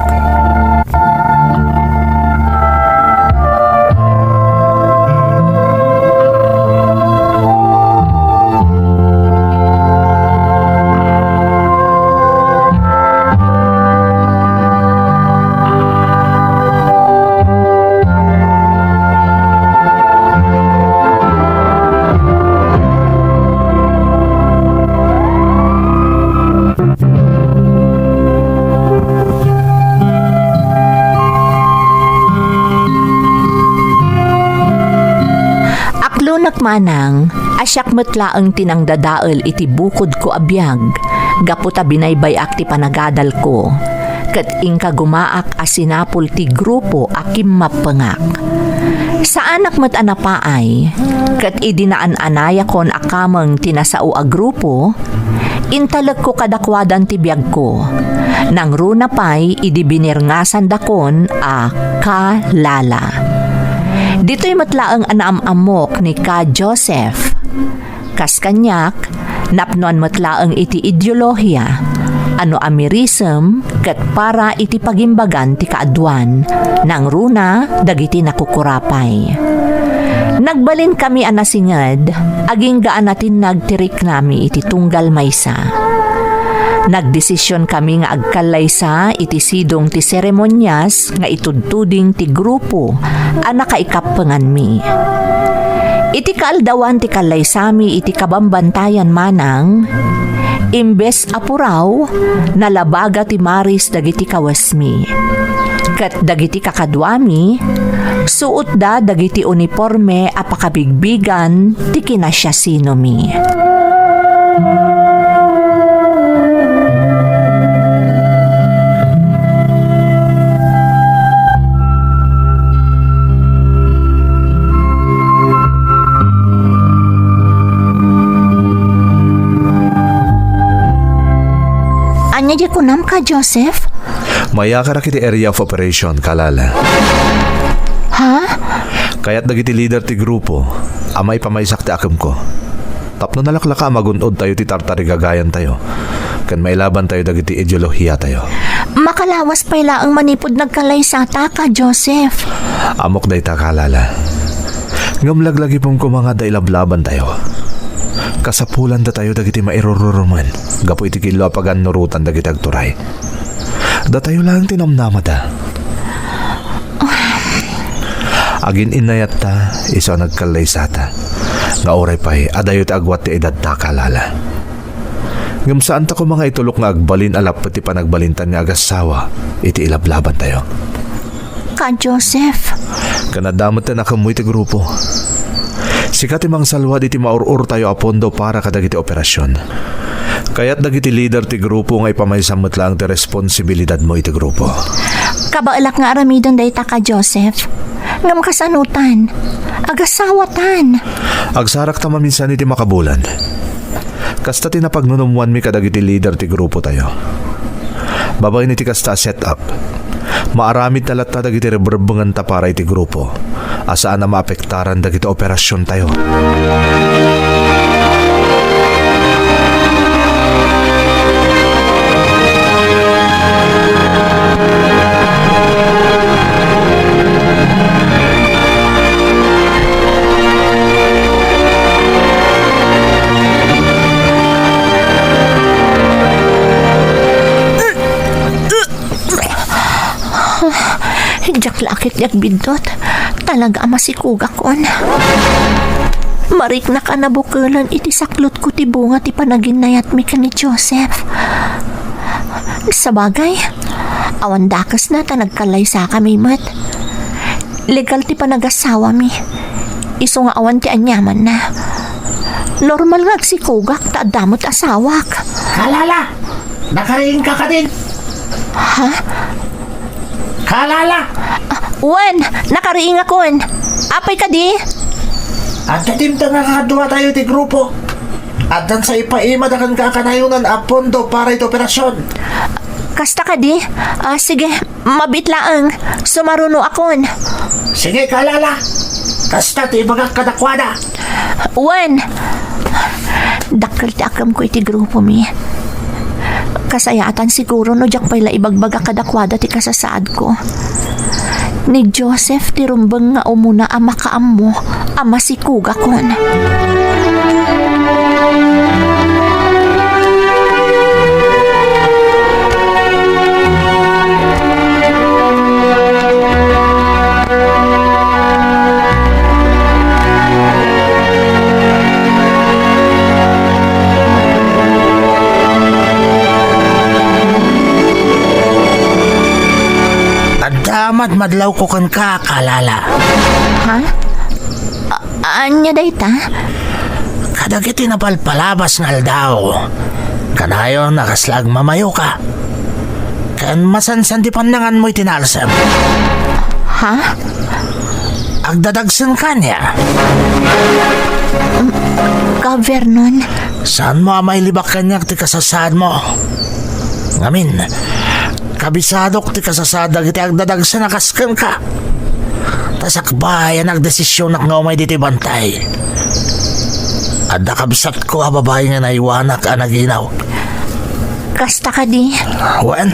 Manang, a siak met laeng ti nangdadael iti bukodko a biag, gapu ta binaybay-ak ti panagadalko, ket inkagumaak a sinapul ti grupo a kimmappengak. Saanak met a napaay, ket idi naan-anayakon a kameng ti nasao a grupo, intalekko kadakuadan ti biagko. Nangruna pay idi binirngasandakon a Ka Lala. Ditoy met laeng a naam-ammok ni Ka Joseph. Kas kaniak, napnoan met laeng iti ideolohia a no amirisem ket para iti pagimbagan ti kaaduan, nangruna dagiti nakukurapay. Nagbalinkami a nasinged, agingga a natinnag ti riknami iti tunggal maysa. Nagdesisionkami nga agkallaysa iti sidong ti seremonias nga itudtuding ti grupo a nakaikappenganmi. Iti kaaldawan ti kallaysami iti kabambantayan manang, imbes a puraw, nalabaga ti maris dagiti kawesmi. Ket dagiti kakaduami, suotda dagiti uniporme a pakabigbigan ti kinasiasinomi. Ania diay kunam, Ka Joseph? Mayakarak iti area of operation, Ka Lala. Ha? Kayat dagiti leader ti grupo a maipamaysak ti akemko. Tapno nalaklaka a magun-odtayo ti tartarigagayantayo, ken mailabantayo dagiti ideolohiatayo. Makalawas pay laeng manipud nagkallaysata, Ka Joseph. Ammok dayta, Ka Lala. Ngem laglagipem koma nga adda ilablabantayo. Kasapulandatayo dagiti mairururumen gapu iti killo a pagannurotan dagiti agturay. Datayo laeng ti namnamada. Agin-innayatta isu a nagkallaysata, nga uray pay adayo ti agwat ti edadta, Ka Lala. Ngem saanta koma nga itulok nga agbalin a lappet ti panagbalintan nga agassawa iti ilablabantayo. Ka Joseph. Ken adda met ti nakemmo iti grupo. Sika ti mangsalwad iti maur-urtayo a pondo para kadagiti operasion. Kayat dagiti leader ti grupo nga ipamaysam met laeng ti responsibilidadmo iti grupo. Kabaelak nga aramiden dayta, Ka Joseph. Ngem kasanotan? Agassawatan. Agsarakta maminsan iti makabulan. Kasta ti napagnunummoanmi kadagiti leader ti grupotayo. Babaen iti kasta a setup, maaramidta latta dagiti rebrebbenganta para iti grupo a saan a maapektaran dagiti operasiontayo. Diak la ket ti agbiddut. Talaga a masikugakon. Mariknak a nabukelen iti saklotko ti bunga ti panaginnayatmi ken ni Joseph. Sabagay, awan dakesna ta nagkallaysakami met. Legal ti panagassawami. Isu nga awan ti aniamanna. Normal nga agsikugak ta adda met asawak. Kalala! Nakariingka kadin? Ha? Kalala! Ah, wen, nakariingakon. Apay kadi? Adda dimteng nga kaduatayo ti grupo. Addan sa ipaimada ken kakanayonan a pondo para iti operasion. Kasta kadi? Ah, sige, mabiit laeng. Sumarunoakon. Sige, Kalala. Kasta ti ibagak kadakuada. Wen, dakkel ti akemko iti grupomi. Kasayaatan siguro no diak pay la ibagbaga kadakuada ti kasasaadko. Ni Joseph ti rumbeng nga umuna a makaammo a masikugakon. Adda madmadlawko kenka, Kalala. Ha? A-, Ania dayta? Kadagiti napalpalabas nga aldaw, kanayon a kasla agmamayoka. Ken masansan ti pannanganmo iti nalsem. Ha? Agdadagsen kaniak. Ka Vernon. Saanmo a mailibak kaniak ti kasasaadmo. Ngamin, kabisadok ti kasasaad dagiti agdadagsen a kas kenka. Ta sakbay a nagdesisionak nga umay ditoy bantay. Adda kabsatko a babai nga naiwanak a naginaw. Kasta kadi? Wen,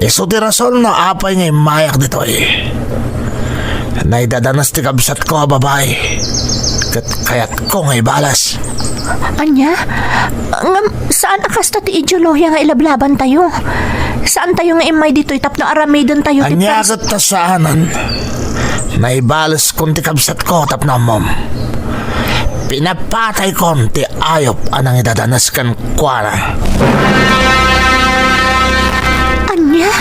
isu ti rason no apay nga immayak ditoy. Naidadanas ti kabsatko a babai. Ket kayatko nga ibalas. Ania? Ngem saan a kasta ti ideolohiya nga ilablabantayo? Saantayo nga immay ditoy tapno aramidentayo ti Ania pers- ket ta saanen? Naibaleskon ti kabsatko tapno ammom. Pinapataykon ti ayup a nangidadanas kenkuana. Ania?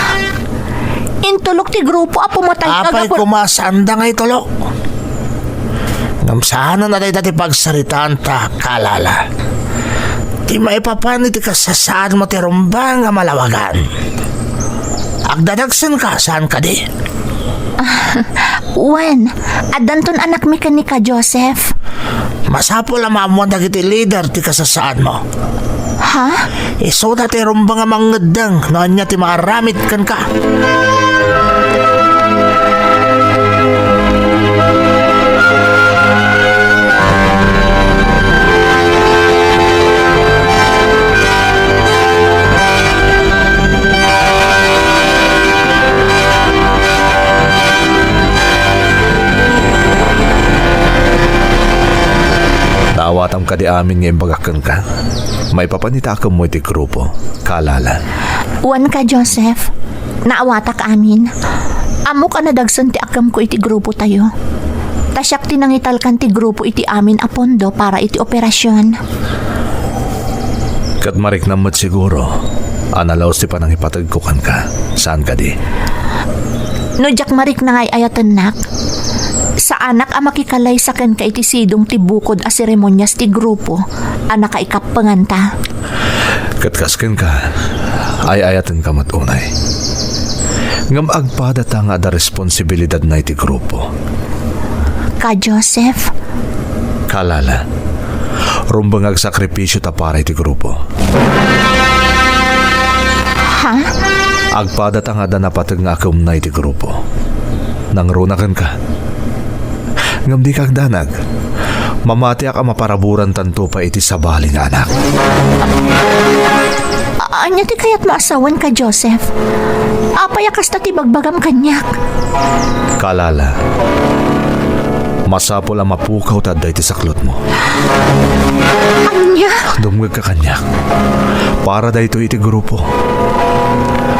Intulok ti grupo a pumatay Apay kagapu- koma, saanda nga itulok. Ngem saanen a dayta ti pagsaritaanta, Kalala. Ti maipapan iti kasasaadmo ti rumbeng a malawagan. Agdadagsenka, saan kadi? Wen, addanton anakmi ken ni Ka Joseph. Masapul a maammuan dagiti lider ti kasasaadmo. Ha? Isuda ti rumbeng a mangngeddeng no ania ti maaramid kenka. Naawatam kadi amin nga imbagak kenka? Maipapan ita a kemmo iti grupo, Kalala. Wen, Ka Joseph, naawatak amin. Ammok a nadagsen ti akemko iti grupotayo. Ta siak ti nangitalkan ti grupo iti amin a pondo para iti operasion. Ket mariknam met siguro a nalaus ti panangipategko kenka. Saan kadi? No diak marikna nga ay-ayatennak, saanak a makikalaysa kenka iti sidong ti bukod a seremonias ti grupo a nakaikappenganta. Ket kas kenka, ay-ayatenka met unay. Ngem agpadata nga adda responsibilidadna iti grupo. Ka Joseph? Kalala, rumbeng agsakripisio ta para iti grupo. Ha? Agpadata nga adda napateg nga akemna iti grupo. Nangruna kenka. Ngem dika agdanag. Mamatiak a maparaburantanto pay iti sabali nga anak. A-, ania ti kayatmo a sawen, Ka Joseph? Apay a kasta ti bagbagam kaniak? Kalala, masapul a mapukaw ti adda iti saklutmo. Ania? Dumngegka kaniak. Para daytoy iti grupo.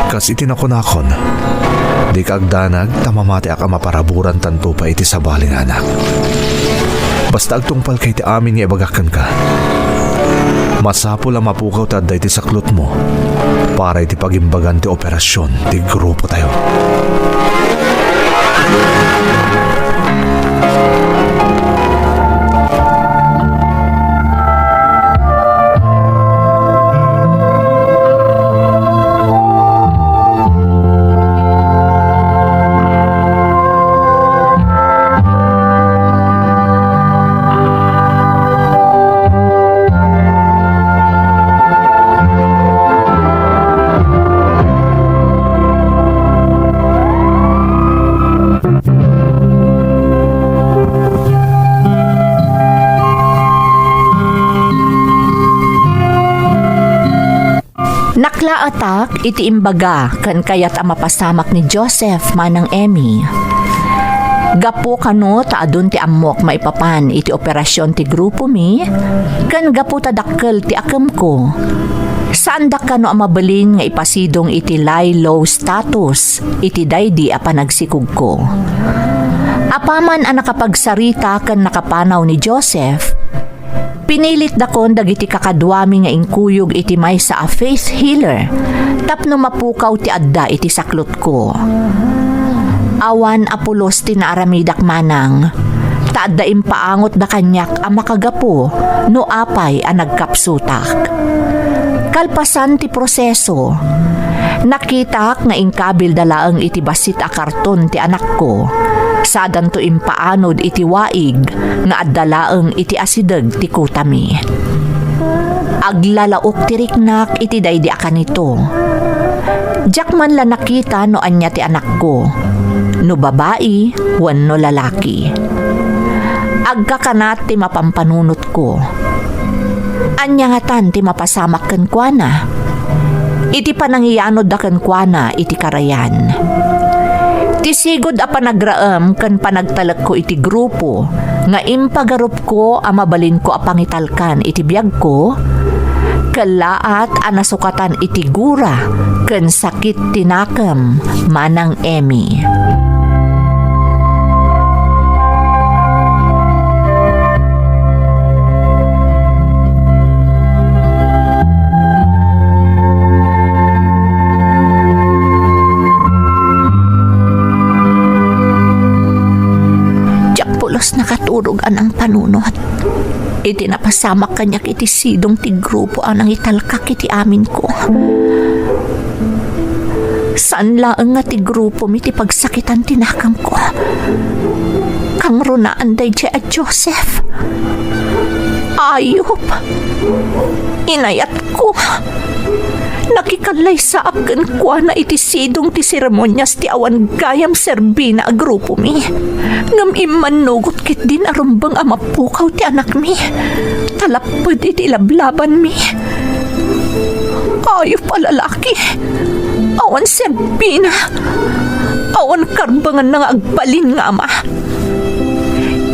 Kas iti nakunakon, dika agdanag ta mamatiak a maparaburantanto pay iti sabali nga anak. Basta agtungpalka iti amin nga ibagak kenka. Masapul a mapukaw ti adda iti saklutmo para iti pagimbagan ti operasion ti grupotayo. Naklaetak iti imbaga ken kayat a mapasamak ni Joseph manang Emmy. Gapu kano ta adun ti ammok maipapan iti operasion ti grupomi, ken gapu ta dakkel ti akemko, saandak kano a mabalin nga ipasidong iti lie-low status iti daydi a panagsikogko. Apaman a nakapagsarita ken nakapanaw ni Joseph, pinilitdakon dagiti kakaduami nga inkuyog iti maysa a faith healer tapno mapukaw ti adda iti saklotko. Awan a pulos ti naaramidak manang, ta adda impaangotda kaniak a makagapu no apay a nagkapsutak. Kalpasan ti proseso, nakitak nga inkabilda laeng iti bassit a karton ti anakko. Sadanto impaanod iti waig nga adda laeng iti asideg ti kutami. Aglalaok ti riknak iti daydi a kanito. Diak man la nakita no ania ti anakko, no babai wenno lalaki. Agkakanat ti mapampanunotko. Ania ngatan ti mapasamak kenkuana? Iti panangiyanodda kenkuana iti karayan. Ti sigud a panagraem ken panagtalekko iti grupo nga impagarupko a mabalinko a pangitalkan iti biagko, kellaat a nasukatan iti gura ken sakit ti nakem, Manang Emmy. Diak pulos nakaturog a nangpanunot iti napasamak kaniak iti sidong ti grupo a nangitalkak iti aminko. Saan laeng nga ti grupomi ti pagsakitan ti nakemko. Kangrunaan daydiay a Joseph. Ayup! Inayatko! Nakikallaysaak kenkuana iti sidong ti seremonias ti awan gayam serbina a grupomi. Ngem immannugot ketdin a rumbeng a mapukaw ti anakmi. Talapped iti lablabanmi. Ayup a lalaki. Awan serbina. Awan karbenganna nga agbalin nga ama.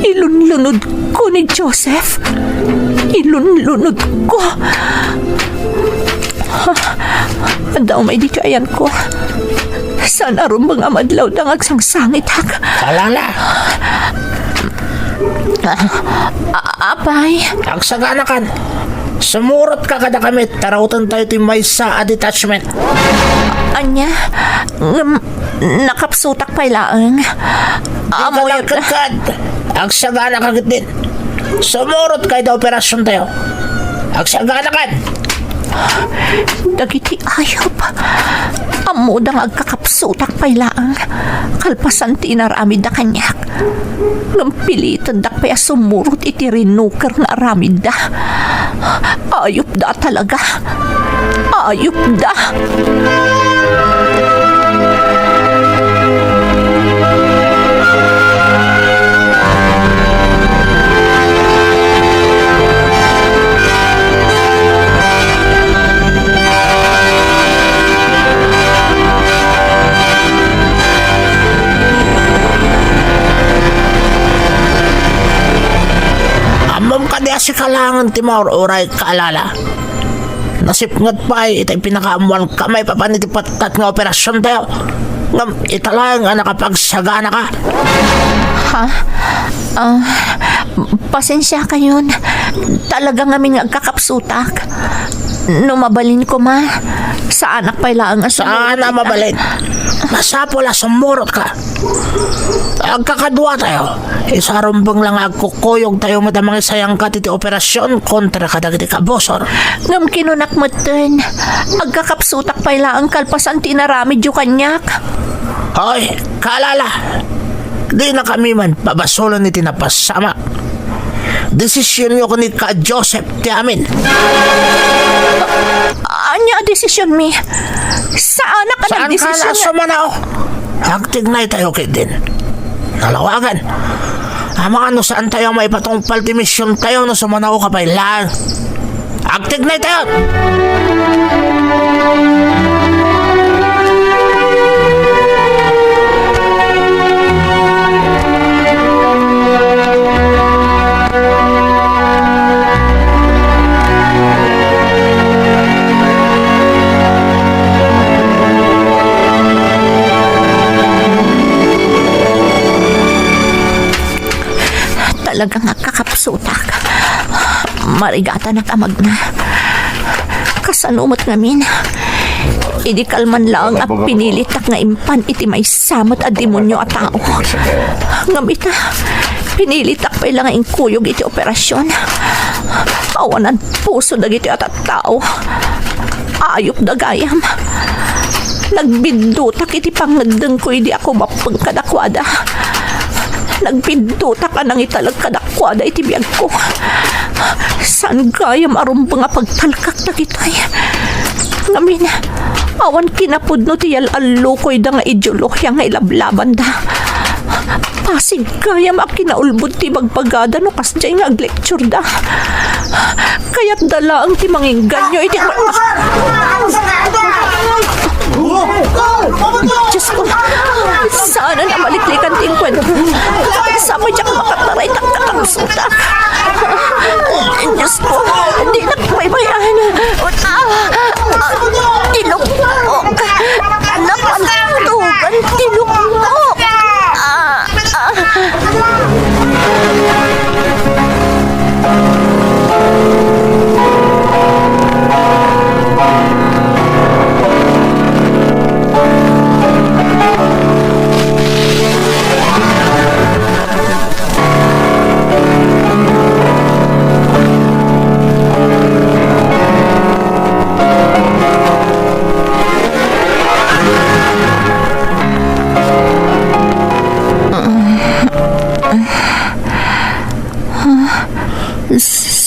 Ilunlunodko ni Joseph. Ilunlunodko. Adda umay ditoy ayanko. Saan a rumbeng a madlawda nga agsangsangitak. Kalala! A-, apay? Agsaganakan. Sumurotka kadakami, tarawtentayo ti maysa a detachment. Ania? Ngem, nakapsutak pay laeng. Dika nagkedked. Agsaganaka ketdin. Sumurotka iti operasiontayo. Agsaganakan. Dagiti ayup. Ammoda nga agkakapsutak pay laeng. Kalpasan ti inaramidda kaniak. Ngem pilitandak pay a sumurot iti rinuker nga aramidda. Ayupda talaga. Ayupda. Ammom kadi a sika laengen ti maur-uray, Kalala? Nasipnget pay iti pinakaammoanka maipapan iti pettat nga operasiontayo. Ngem ita laeng a nakapagsaganaka. Ha? Ah, pasensiakayon. Talaga ngamin nga agkakapsutak. No mabalin koma, saanak pay laeng a sumurot. Saan a mabalin? Masapul a sumurotka. Agkakaduatayo. Isu a rumbeng la nga agkukuyogtayo met a mangisayangkat iti operasion kontra kadagiti kabusor. Ngem kinunak metten, agkakapsutak pay laeng kalpasan ti inaramidyo kaniak. Hoy, Kalala! Dinakami man pabasolen iti napasamak. Desisionyo ken ni Ka Joseph ti amin. Ania a desisionmi? Saanak a nagdesisyon nga sumanao? Agtignaytayo ketdin. Nalawagan. Amangan no saantayo a maipatungpal ti misiontayo no sumanaoka pay laeng. Agtignaytayo! Talaga nga kakapsutak. Marigatanak a magna. Kasano met ngamin? Idi kalman laeng a pinilitak nga impan iti maysa met a demonio a tao. Ngem ita, Pinilitak pay la nga inkuyog iti operasyon. Awanan puso dagitoy a tattao. Ayupda gayam. Nagbiddutak iti pangngeddengko idi ako mappeng kadakuada. Nagbiddutak a nangitalek kadakuada iti biagko. Saan gayam a rumbeng a pagtalkak dagitoy. Ngamin, awan kinapudno ti yal-allukoyda nga ideolohiya nga ilablabanda. Pasig gayam a kinaulbod ti bagbagada no kasdiay nga aglectureda. Kayatda laeng ti manginganyo iti Diyos ko, saanen a maliklikan ti enkuentro. Sapay diak makataray ti kakabsutak. Diyos ko, dinak baybay-an. Ah, ah, ti lukmok. Napantugan ti lukmok. Ah, ah.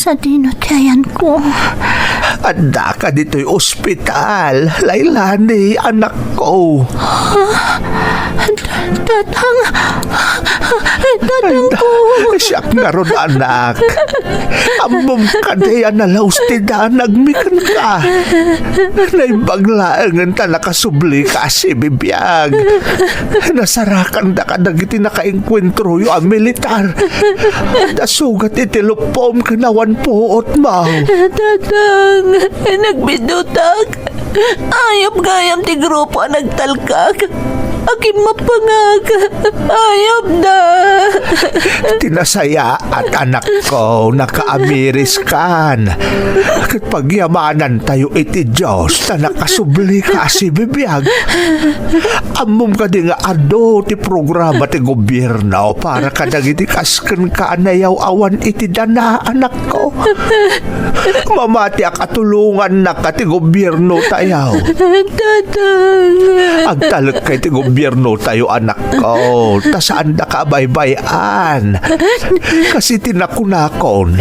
Sadino ti ayanko? Addaka ditoy ospital, Lailani, anakko. Tatang, tatangko. Siak ngarud, anak. Ammom kadi a nalaus ti danagmi kenka. Naimbag laengen ta nakasublika a sibibiag. Nasarakandaka dagiti nakaenkuentroyo a militar. Adda sugat iti luppom ken awan puotmo. Tatang, nagbiddutak. Ayup gayam ti grupo a nagtalkak a kimmappengak. Ayupda. Ti nasayaat, anakko, nakaamiriskan. Ket pagyamanantayo iti Dios ta nakasublika a sibibiag. Ammom kadi nga adu ti programa ti gobierno para kadagiti kas kenka a nayaw-awan iti dana, anakko? Mamatiak a tulongannaka ti gobiernotayo. Tatang. Agtalekka iti gobiernotayo, anakko, ta saandaka a baybay-an. Kas iti nakunakon,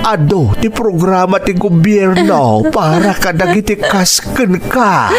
adu ti programa ti gobierno para kadagiti kas kenka.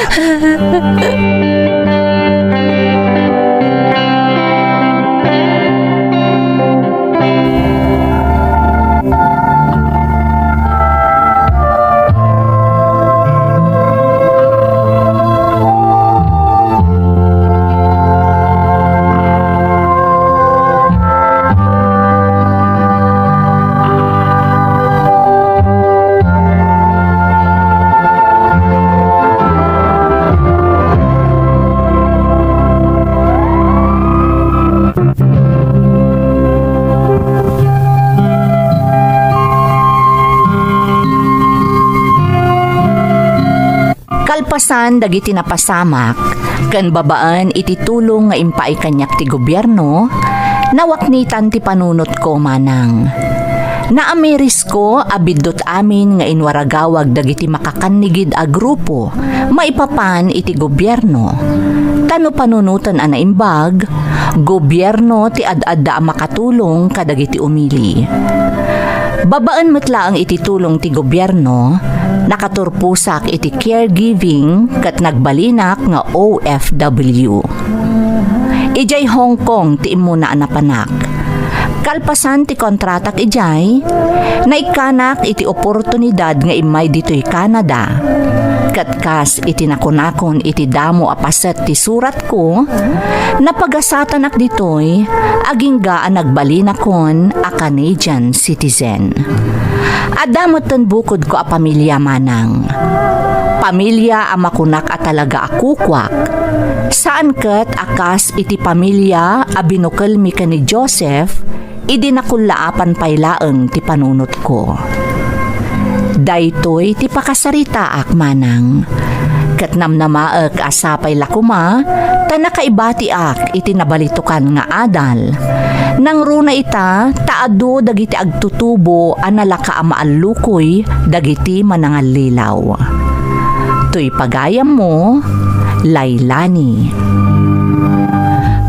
Kalpasan dagiti napasamak ken babaen iti tulong nga impaay kaniak ti gobierno, nawaknitan ti panunotko, manang. Naamirisko a biddut amin nga inwaragawag dagiti makakannigid a grupo maipapan iti gobierno. Ta no panunoten a naimbag, gobierno ti ad-adda a makatulong kadagiti umili. Babaen met laeng iti tulong ti gobierno, nakaturposak iti caregiving ket nagbalinak nga O F W. Idiay Hong Kong ti immuna a napanak. Kalpasan ti kontratak idiay, naikkanak iti oportunidad nga immay ditoy Canada. Ket kas iti nakunakon iti damo a paset ti suratko, napagasatanak ditoy agingga a nagbalinakon a Canadian citizen. Adda metten bukodko a pamilia, manang. Pamilia a makunak a talaga a kukuak. Saan ket a kas iti pamilia a binukelmi ken ni Joseph, idi nakullaapan pay laeng ti panunotko. Daytoy ti pakasaritaak, manang. Ket namnamaek a sapay la koma ta nakaibatiak iti nabalitokan nga adal. Nangruna ita ta adu dagiti agtutubo a nalaka a maallukoy dagiti manangallilaw. Toy pagayammo, Laylani.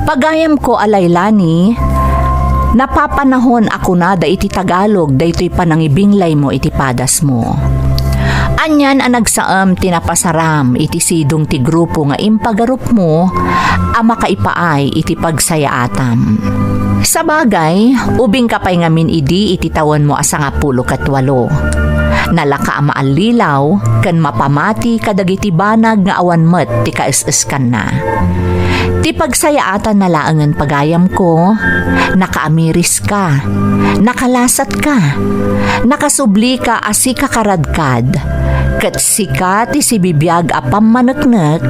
Pagayamko a Laylani, napapanahon a kunada iti Tagalog daytoy panangibinglaymo iti padasmo. Anian a nagsaem ti napasaram iti sidong ti grupo nga impagarupmo a makaipaay iti pagsayaatam. Sabagay, ubingka pay ngamin idi iti tawenmo a sangapulo ket walo. Nalaka a maallilaw ken mapamati kadagiti banag nga awan met ti kaes-eskanna. Ti pagsayaatanna laengen pagayamko, nakaamiriska, nakalasatka, nakasublika a sika karadkad, ket sika ti sibibiag a pammaneknek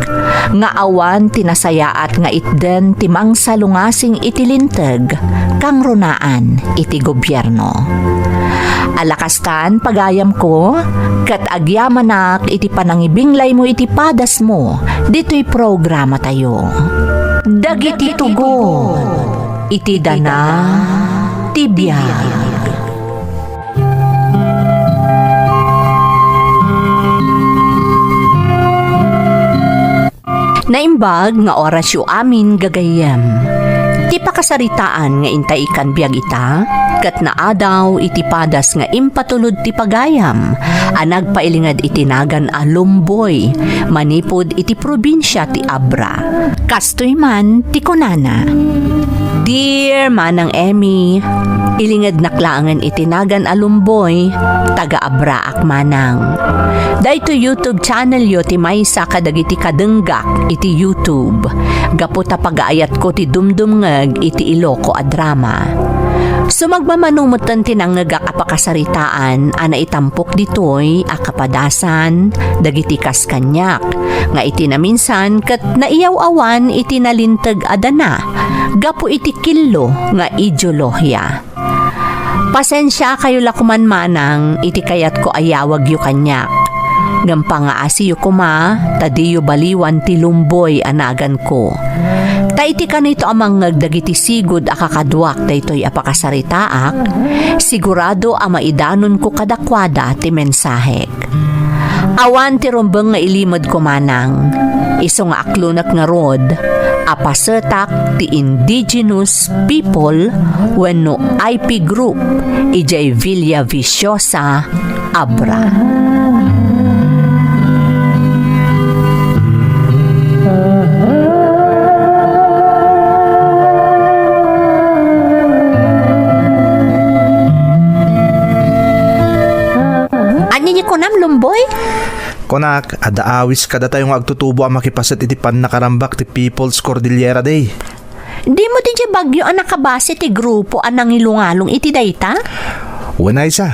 nga awan ti nasayaat nga itden ti mangsalungasing iti linteg kangrunaan iti gobierno. Ala kastan, pagayamko, ket agyamanak iti panangibinglaymo iti padasmo ditoy programatayo. Dagiti tugot iti dana ti biag. Naimbag nga orasyo amin gagayyem. Ti pakasaritaan nga intay ikkan biag ita, ket naadaw iti padas nga impatulod ti pagayam a nagpailinged iti nagan a Lumboy, manipud iti probinsia ti Abra. Kastoy man ti kunana, Dear Manang Emmy, ilingednak laengen iti nagan a Lumboy, taga Abraak manang. Daytoy YouTube channelyo ti maysa kadagiti kadenggak iti YouTube, gapu ta pagaayatko ti dumdumngeg iti Iloco a drama. Sumagmamano metten ti nangngegak a pakasaritaan a naitampok ditoy a kapadasan dagiti kas kaniak, nga iti naminsan ket naiyaw-awan iti nalinteg a dana gapu iti killo nga ideolohia. Pasensiakayo la koman manang iti kayatko a yawagyo kaniak. Ngem pangaasiyo koma ta diyo baliwan ti Lumboy a naganko. Ta iti kanito a mangngeg dagiti sigud a kakaduak daytoy a pakasaritaak, sigurado a maidanonko kadakuada ti mensahek. Awan ti rumbeng nga ilimedko manang, isu nga aklonek ngarud a pasetak ti Indigenous People wenno I P Group idiay Villa Viciosa, Abra. Ania ti kunam, Lumboy? Kunak, adda awis kadatayo nga agtutubo a makipaset iti pannakarambak ti People's Cordillera Day. Dimo ti diay bagyo a nakabase ti grupo a nangilungalung iti dayta? Wen, Aisa.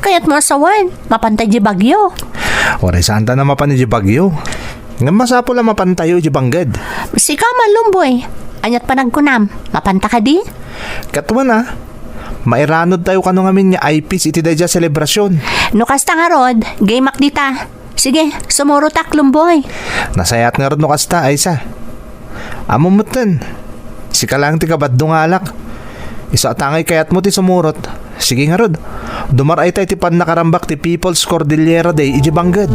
Kayatmo a sawen, mapanta diay bagyo? Uray, saanta a mapan diay bagyo. Ngem masapul a mapantayo idiay bangged. Sika man, Lumboy. Aniat panagkunam? Mapanta kadi? Ket wen a, mairanudtayo kano ngamin nga I Ps iti daydiay a selebrasyon. No kasta ngarud, gameak dita. Sige, sumurotak, Lumboy. Nasayaat ngarud no kasta, Aisa. Ammom metten, sika laeng ti kabaddo nga alak. Isu a ta ngay kayatmo ti sumurot. Sige ngarud, dumar-ayta iti pannakarambak ti People's Cordillera Day idiay bangged.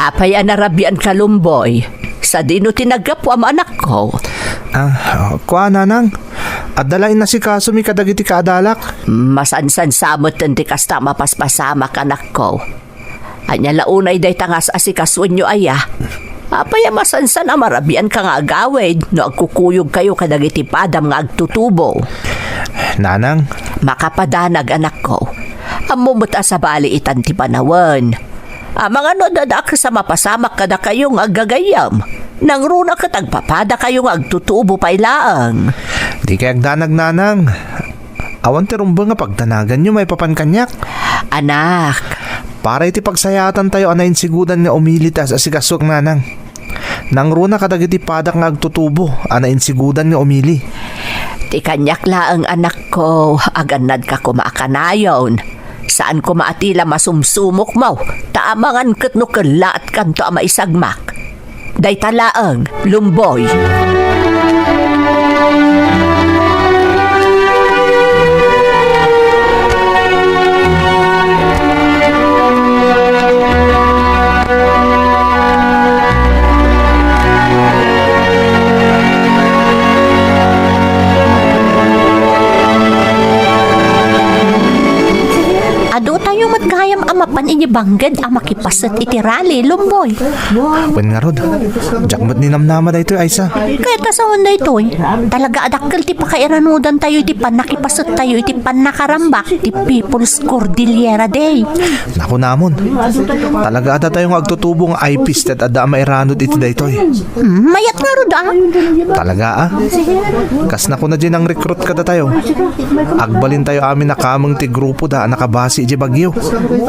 Apay a narabian ka, Lumboy? Sadino ti naggapuam, anakko? Ah, kua, nanang. Adda la inasikasomi kadagiti kaadalak. Masansan sa metten ti kasta a mapaspasamak, anakko. Ania la unay dayta nga as-asikasoenyo aya? Apay a masansan a marabianka nga agawid no agkukuyogkayo kadagiti padam nga agtutubo? Nanang. Makapadanag, anakko. Ammom met a sabali itan ti panawen. Amangan no adda dakes a mapasamak kadakayo nga aggagayyem. Nangruna ket agpapadakayo nga agtutubo pay laeng. Dikay agdanag, nanang. Awan ti rumbeng a pagdanaganyo maipapan kaniak. Anak. Para iti pagsayaatantayo a nainsigudan nga umili ti as-asikasuak, nanang. Nangruna kadagiti padak nga agtutubo a nainsigudan nga umili. Ti kaniak laeng, anakko, agannadka koma a kanayon. Saan koma a tila masumsumokmo, ta amangan ket no kellaatkanto a maisagmak. Dayta laeng, Lumboy. Adu tayo met gayam a mapan iti bangged a makipaset iti rally, Lumboy. Wen ngarud, diak met ninamnama daytoy, Aisa. Kayat a sawen daytoy, talaga a dakkel ti pakairanudantayo iti pannakipasettayo iti pannakarambak ti People's Cordillera Day. Nakunamon, talaga a datayo nga agtutubo nga I Ps ti ad-adda a mairanud iti daytoy. Hmm, mayat ngarud a. Talaga a? Kas nakuna diay nang-recruit kadatayo. Agbalintayo amin a kameng ti grupoda a nakabase idiay Baguio.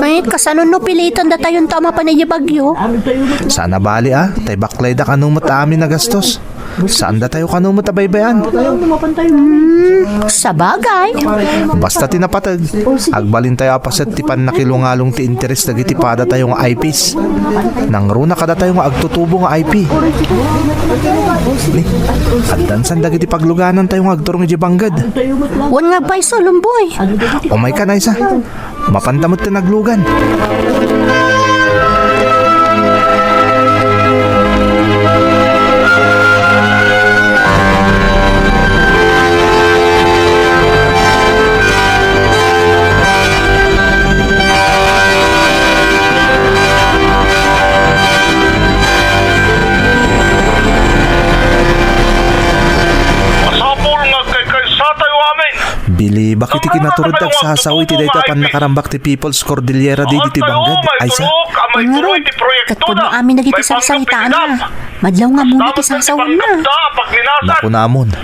Ay, kasano no pilitan datayonto a mapan idiay Baguio? Saan a bali a, tay baklayda kano met amin a gastos. Saan datayo kano met a baybay-an? Hmm, sabagay. Basta ti napateg, agbalintayo a paset ti pannakilungalong ti interes dagiti padatayo nga I Ps. Nangruna kadatayo nga agtutubo nga I P. Ni, addansan dagiti pagluganantayo nga agturong idiay bangged. Wen nga agpayso, Lumboy. Umay ka, Aisa. Mapanta met ti naglugan. Masapul nga agkaykaysatayo amin. Bilibak iti kinaturod ti agsasao iti daytoy a pannakarambak ti People's Cordillera Day ditoy bangged, Aisa. Ngarud, ket pudno amin dagiti sarsaritaanna. Madlaw nga ammona ti sasawenna. Nakunamon.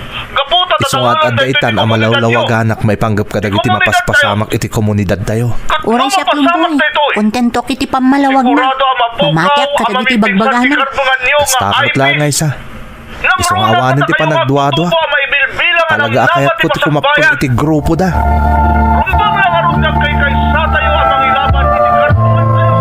Isu nga ad-adda itan a malawlawaganak maipanggep kadagiti mapaspasamak iti komunidadtayo. Uray siak, Lumboy. Kontentok iti pammalawagna. Mamatiak kadagiti bagbagana. Kastamot laeng, Aisa. Isu nga awanen ti panagduadua. Talaga a kayatko ti kumapteng iti grupoda. Rumbeng la ngarud nga agkaykaysatayo a mangilaban iti karungantayo.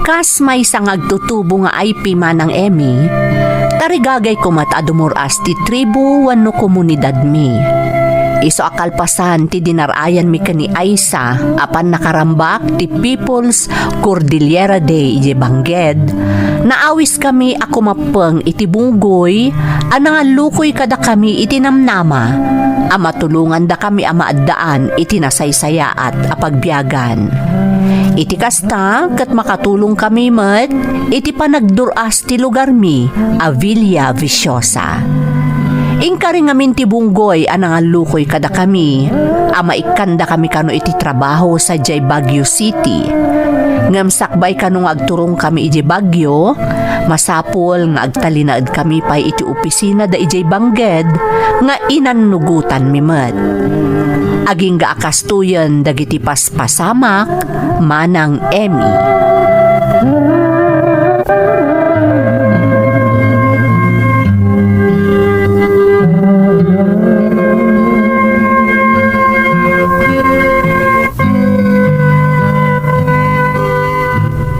Kas maysa nga agtutubo nga I P, Manang Emmy, tarigagayko met a dumur-as ti tribu wenno komunidadmi. Isu a kalpasan ti dinar-ayanmi ken ni Aisa a pannakarambak ti People's Cordillera Day idiay bangged, naawiskami a kumappeng iti bunggoy a nangallukoy kadakami iti namnama a matulongandakami a maaddaan iti nasaysayaat a pagbiagan. Iti kasta, ket makatulongkami met iti panagdur-as ti lugarmi a Villa Viciosa. Inkari ngamin ti bunggoy a nangallukoy kadakami a maikkandakami kano iti trabaho sadiay Baguio City. Ngem sakbay kano nga agturongkami idiay Baguio, masapul nga agtalinaedkami pay iti opisina da idiay bangged nga inannugotanmi met. Agingga a kastoyen dagiti paspasamak, Manang Emmy.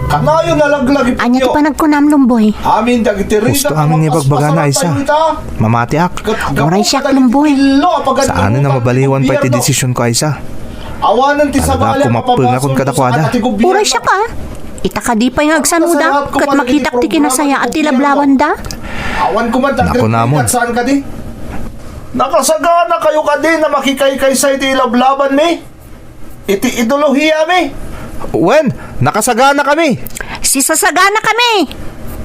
Kanayon a laglagipenyo. Ania ti panagkunam, Lumboy? Amin dagiti rida. Husto amin nga ibagbagana, Aisa. Mamatiak. Uray siak, Lumboy. Saanen a mabaliwan pay ti desisionko, Aisa. Awanen ti sabali a kumappengakon kadakuada. Uray siak, a. Ita kadi pay nga agsanoda, ket makitak ti kinasayaat ti lablawanda. Awan kuman. Nakunamon. Saan kadi? Nakasaganakayo kadi a makikaykaysa iti ilablabanmi? Iti ideolohiami? Wen, nakasaganakami. Sisasagana kami.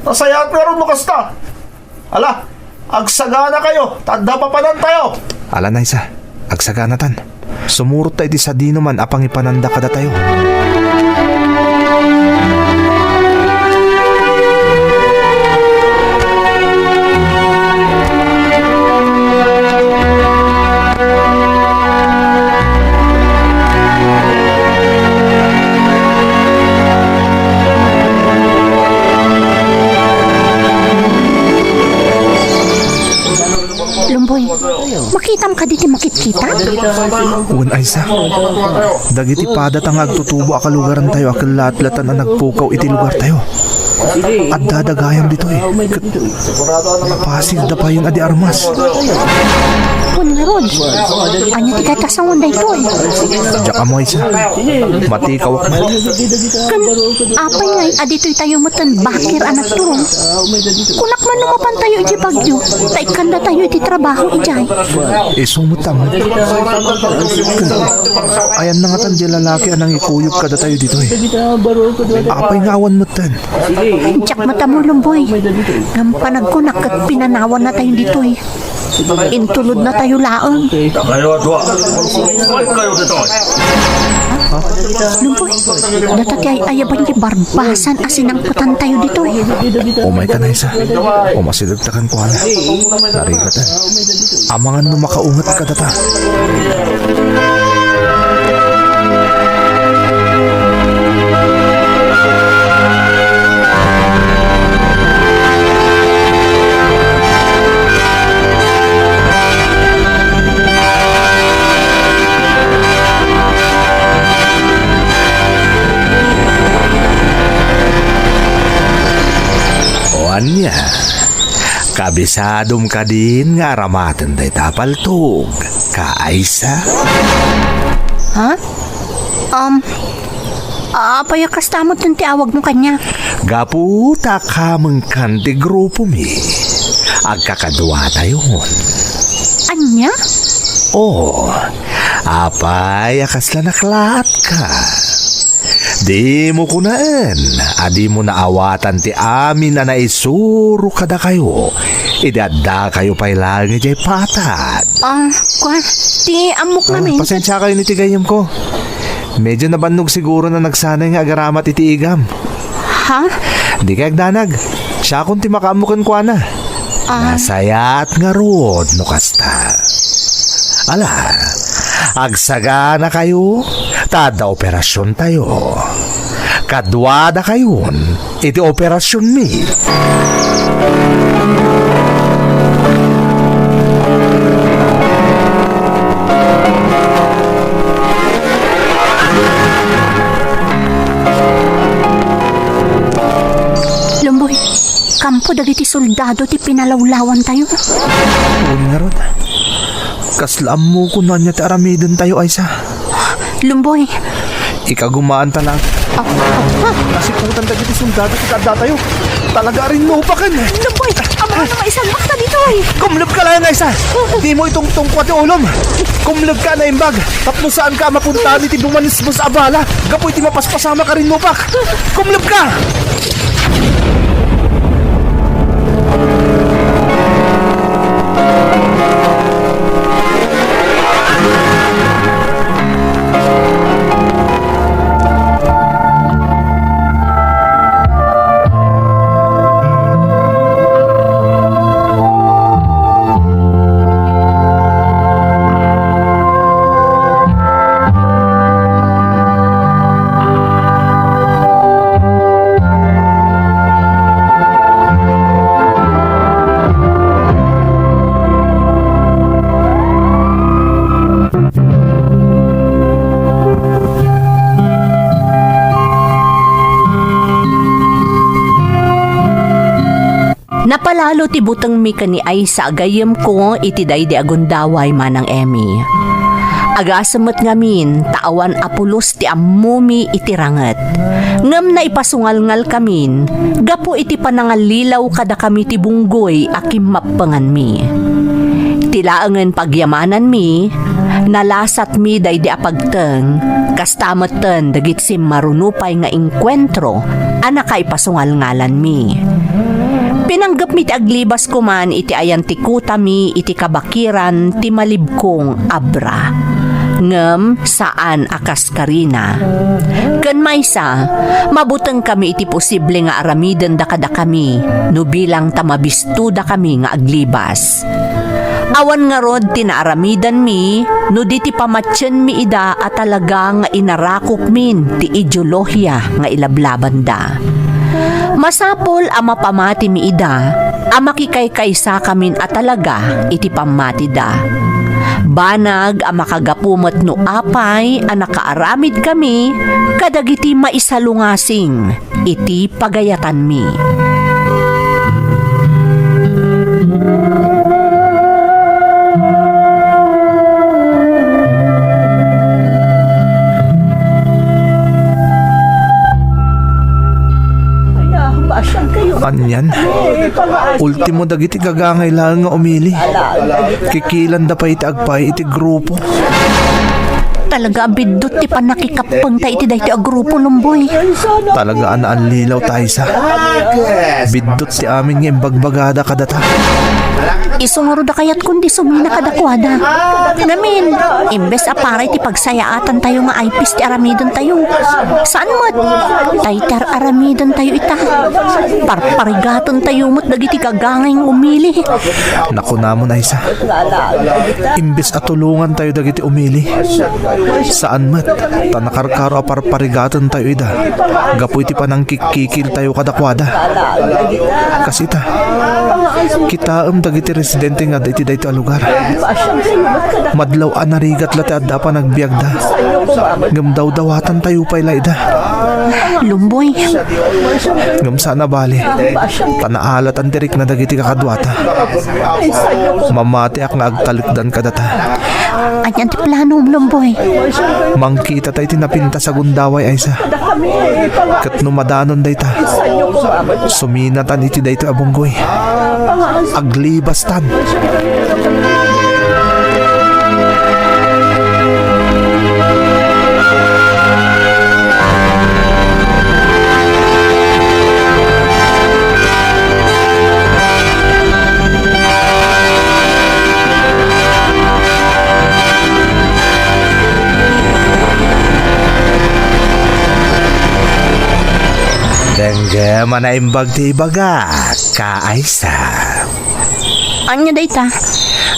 Nasayaat ngarud no kasta. Ala, agsaganakayo, ta adda papanantayo. Ala, Naysa, agsaganatan. Sumurot ta iti sadinoman a pangipananda kadatayo. Lumboy, makitam kadi ti makitkita? Wen, Aysa. Dagiti padata nga agtutubo a kalugarantayo a kellatlatan a nagpukaw iti lugartayo. Adda da gayam ditoy. Ket pasilda payen a di armas. Wen ngarud, ania ti kayatsangon daytoy? Diak ammo, Aysa. Matikawak met. Ken apay ngay a ditoy tayo metten bakir a nagturong? Kunak man no mapantayo idiay Baguio, ta ikkandatayo iti trabaho idiay. Isu met ammo. Ayanna ngatan diay lalaki a nangikuyog kadatayo ditoy. Apay nga awan metten? Diak met ammo, Lumboy. Ngem panagkunak ket pinanawannatayo ditoy. Intulodnatayo laeng. Kayo a dua. Kayo ditoy. Lumboy, data ti ay-ayaban ti barbasan a sinangpetantayo ditoy. Umayka, Naysa. Umasidegta kenkuana. Narigatan. Amangan no makaunget kadata. O ania? Kabisadom kadin nga aramaten dayta a paltog, Kaaysa? Ha? Um, apay a kasta met ti awagmo kaniak? Gapu ta kamengkan ti grupomi, agkakaduatayon. Ania? O, apay a kasla naklaatka? Dimo kunaen a dimo naawatan ti amin a naisuro kadakayo idi addakayo pay laeng idiay patag. Ah, kua, ti ammok Ah, ngamin. Pasensiakayon iti gayyemko. Medyo nabannog siguro a nagsanay nga agaramat iti igam. Ha? Dikay agdanag. Siakon ti makaammo kenkuana. Ah. Nasayaat ngarud no kasta. Ala, agsaganakayo, ta adda operasiontayo. Kaduadakayon iti operasionmi. Lumboy, kampo dagiti soldado ti pinalawlawantayo. Wen ngarud, kasla ammokon no ania ti aramidentayo, Aysa. Lumboy. Ikagumaanta lang. Ah, ah, ah. Nasiputan dagiti soldado ti kaddatayo. Talaga a rinnupaken. Lumboy, amangan no maisalmakta ditoy. Kumlebka laeng, Aysa. Dimo itungtungko ti ulom. Kumlebka a naimbag. Tapno saanka a mapuntaen iti bumanisbus a bala gapu iti mapaspasamak a rinnupak. Kumlebka! Napalalo ti butengmi ken ni Aysa a gayyemko iti daydi a gundaway, Manang Emmy. Agasem met ngamin ta awan a pulos ti ammomi iti ranget. Ngem naipasungalngalkamin gapu iti panangallilaw kadakami ti bunggoy a kimmappenganmi. Ti laengen pagyamananmi, nalasatmi daydi a pagteng, kasta metten dagiti simmaruno pay nga engkuentro a nakaipasungalngalanmi. Pinanggepmi ti aglibas koman iti ayan ti kutami iti kabakiran ti malibkong abra. Ngem saan a kas karina. Ken maysa, mabutengkami iti posible nga aramidenda kadakami no bilang ta mabistodakami nga aglibas. Awan ngarud ti naaramidanmi no di ti pamatienmi ida a talaga nga inarakopmin ti ideolohia nga ilablabanda. Masapul a mapamatimi ida a makikaykaysakamin a talaga iti pammatida. Banag a makagapu met no apay a nakaaramidkami kadagiti maisalungasing iti pagayatanmi. Anian? Ultimo dagiti gagangay laeng nga umili. Kikilanda pay iti agpaay iti grupo. Talaga a biddut ti pannakikappengta iti daytoy a grupo, Lumboy. Talaga a naallilaw ta, Aysa. Biddut ti amin nga imbagbagada kadata. Isu ngarud a kayatko nga sumina kadakuada. Ngamin, imbes a para iti pagsayaatantayo nga aypis ti aramidentayo, saan met. Tay, ti ar-aramidentayo ita. Parparigatentayo met dagiti gagangay nga umili. Nakunamon, Aysa. Imbes a tulongantayo dagiti umili, saan met, ta nakarkaro a parparigatentayo ida gapu iti panangkikkikiltayo kadakuada. Kas ita, kitaem dagiti residente nga adda iti daytoy a lugar. Madlaw a narigat la ti adda a panagbiagda, ngem dawdawatantayo pay la ida. Lumboy. Ngem saan a bale, ta naalatan ti rikna dagiti kakaduata. Mamatiak nga agtalekdan kadata. Anian ti planom, Lumboy? Mangkitata iti napintas a gundaway, Aysa. Ket no madanon dayta, suminatan iti daytoy a bunggoy. Aglibastan. Denggem a naimbag ti ibagak, kaaysa. Ania dayta?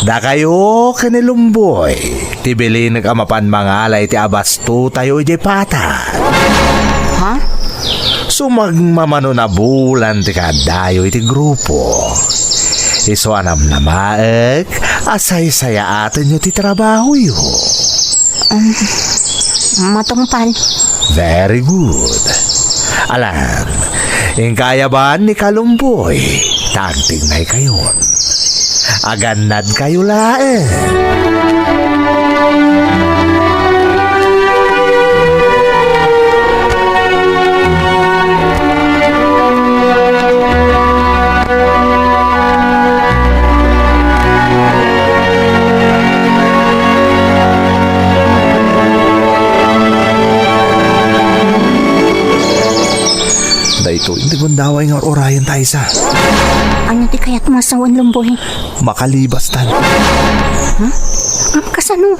Dakayo ken ni Lumboy ti bilinek a mapan mangala iti abastotayo idiay patag. Ha? Sumagmamano a bulan ti kaaddayo iti grupo. Isu a namnamaek a saysayaatenyo ti trabahoyo. Um, matungpal. Very good. Alan, inka ayaban ni Kalumboy, ta agtignaykayon. Agannadkayo laeng. Daytoy ti gundaway nga ur-urayen ta, Aysa. Ania ti kayatmo a sawen, Lumboy? Makalibastan. Ha? Am, kasano?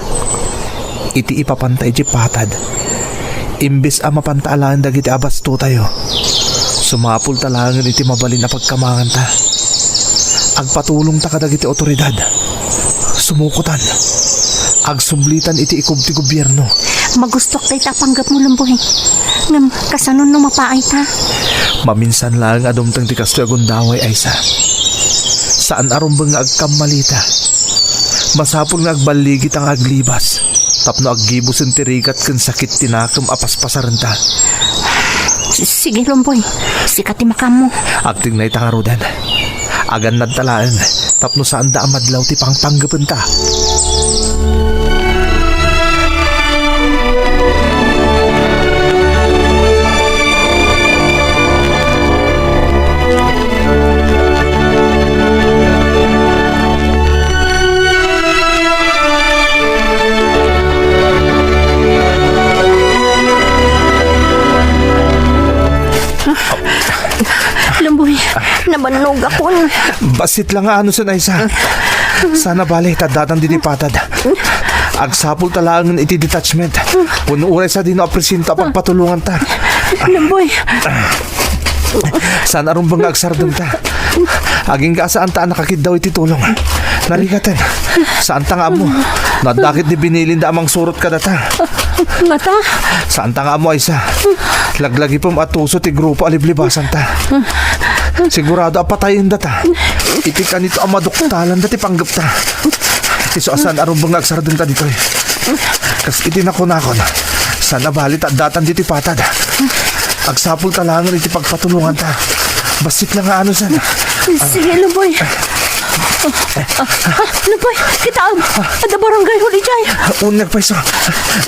Iti ipapanta iti patag, imbes a mapanta alaen dagiti abastotayo, sumapulta laengen iti mabalin a pagkamanganta. Agpatulongta kadagiti awtoridad. Sumukotan. Agsublitan iti ikub ti gobierno. Magustok dayta a panggepmo, Lumboy. Ngem, kasano no mapaayta? Maminsan laeng a dumteng ti kastoy a gundaway, Aysa. Saan a rumbeng nga agkammalita. Masapul nga agballigita nga aglibas tapno aggibusen ti rigat ken sakit ti nakem a paspasarenta. S-, sige, Lumboy. Sika ti makaammo. Agtignayta ngaruden. Agannadta laeng tapno saanda a madlaw ti pangpanggepenta. Bannogakon. Bassit la nga anusen, Aisa. Saan a bale, ta addatan ditoy patad. Agsapulta laengen iti detachment. Wenno uray sadino a presinto a pagpatulonganta. Lumboy. Saan a rumbeng nga agsardengta. Agingga a saanta a nakakiddaw iti tulong. Narigaten. Saanta nga ammo. No adda ket di binilinda a mangsurot kadata. Ngata? Saanta nga ammo, Aisa. Laglagipem a tuso ti grupo a liblibasanta. Sigurado a patayendata. Iti kanito a maduktalanda ti panggepta. Isu a saan a rumbeng nga agsardengta ditoy. Kas iti nakunakon, saan a bale ta addatan ditoy patad. Agsapulta laengen iti pagpatulonganta. Bassit la nga anusen. Sige, Lumboy. Ah, Lumboy, kitaem. Adda barangay hall idiay. Uneg payso.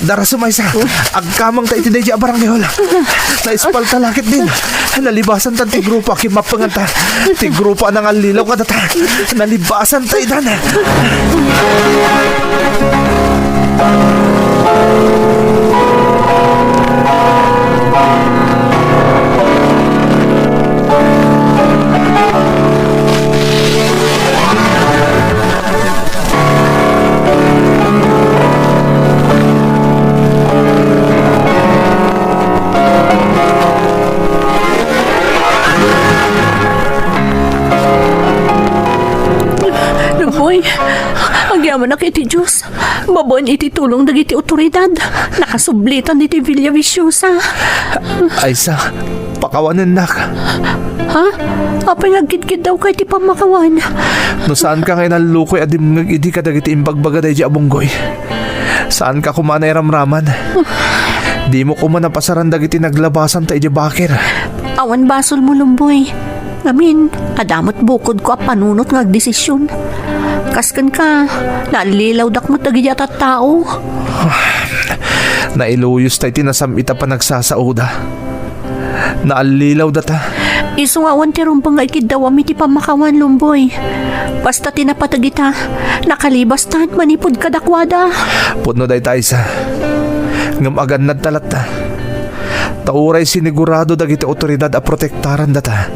Darasem, Aisa. Agkamangta iti daydiay a barangay hall. Naispalta la ketdin. Nalibasanta ti grupo a kimmappenganta. Ti grupo a nangallilaw kadata. Nalibasanta idan. Lumboy, agyamanak iti Dios. Babaen iti tulong dagiti otoridad, nakasublitan iti Villa Viciosa. Aisa, pakawanennak. Ha? Apay nga agkidkiddawka iti pammakawan? No saanka nga inallukoy a dimngeg idi kadagiti imbagbaga daydiay a bunggoy, saanka koma a nairamraman. Dimo koma napasaran dagiti naglabasanta idiay bakir. Awan basolmo, Lumboy. Ngamin, adda met bukodko a panunot nga agdesision. Kas kenka, naallilawdak met dagiti a tattao. Nailuyosta iti nasam-it a panagsasaoda. Naallilawdata. Isu nga awan ti rumbeng nga ikiddawam iti pammakawan, Lumboy. Basta ti napateg ita, nakalibastan manipud kadakuada. Pudno dayta, Aisa. Ngem agannadta latta. Ta uray sinigurado dagiti otoridad a protektarandata,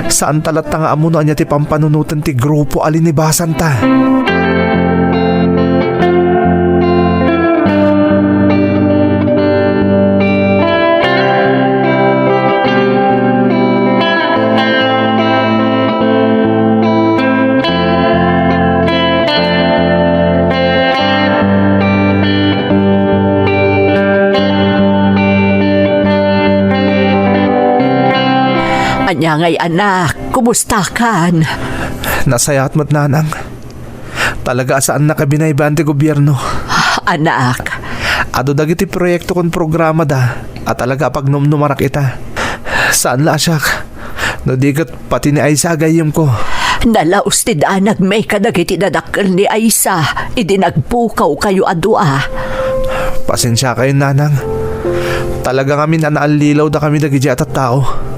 saanta latta nga ammo no ania ti pampanunoten ti grupo a linibasanta. Ania ngay, anak, kumustakan? Nasayaat met, nanang. Talaga a saannak a binaybay ti gobierno. Anak. Adu dagiti proyekto ken programada a talaga a pagnumnumarak ita. Saan la a siak, no di ket pati ni Aisa a gayyemko. Nalaus ti danagmi kadagiti dadakkel ni Aisa idi nagbukawkayo a dua. Pasensiakayon, nanang. Talaga ngamin a naallilawdakami dagiti a tattao.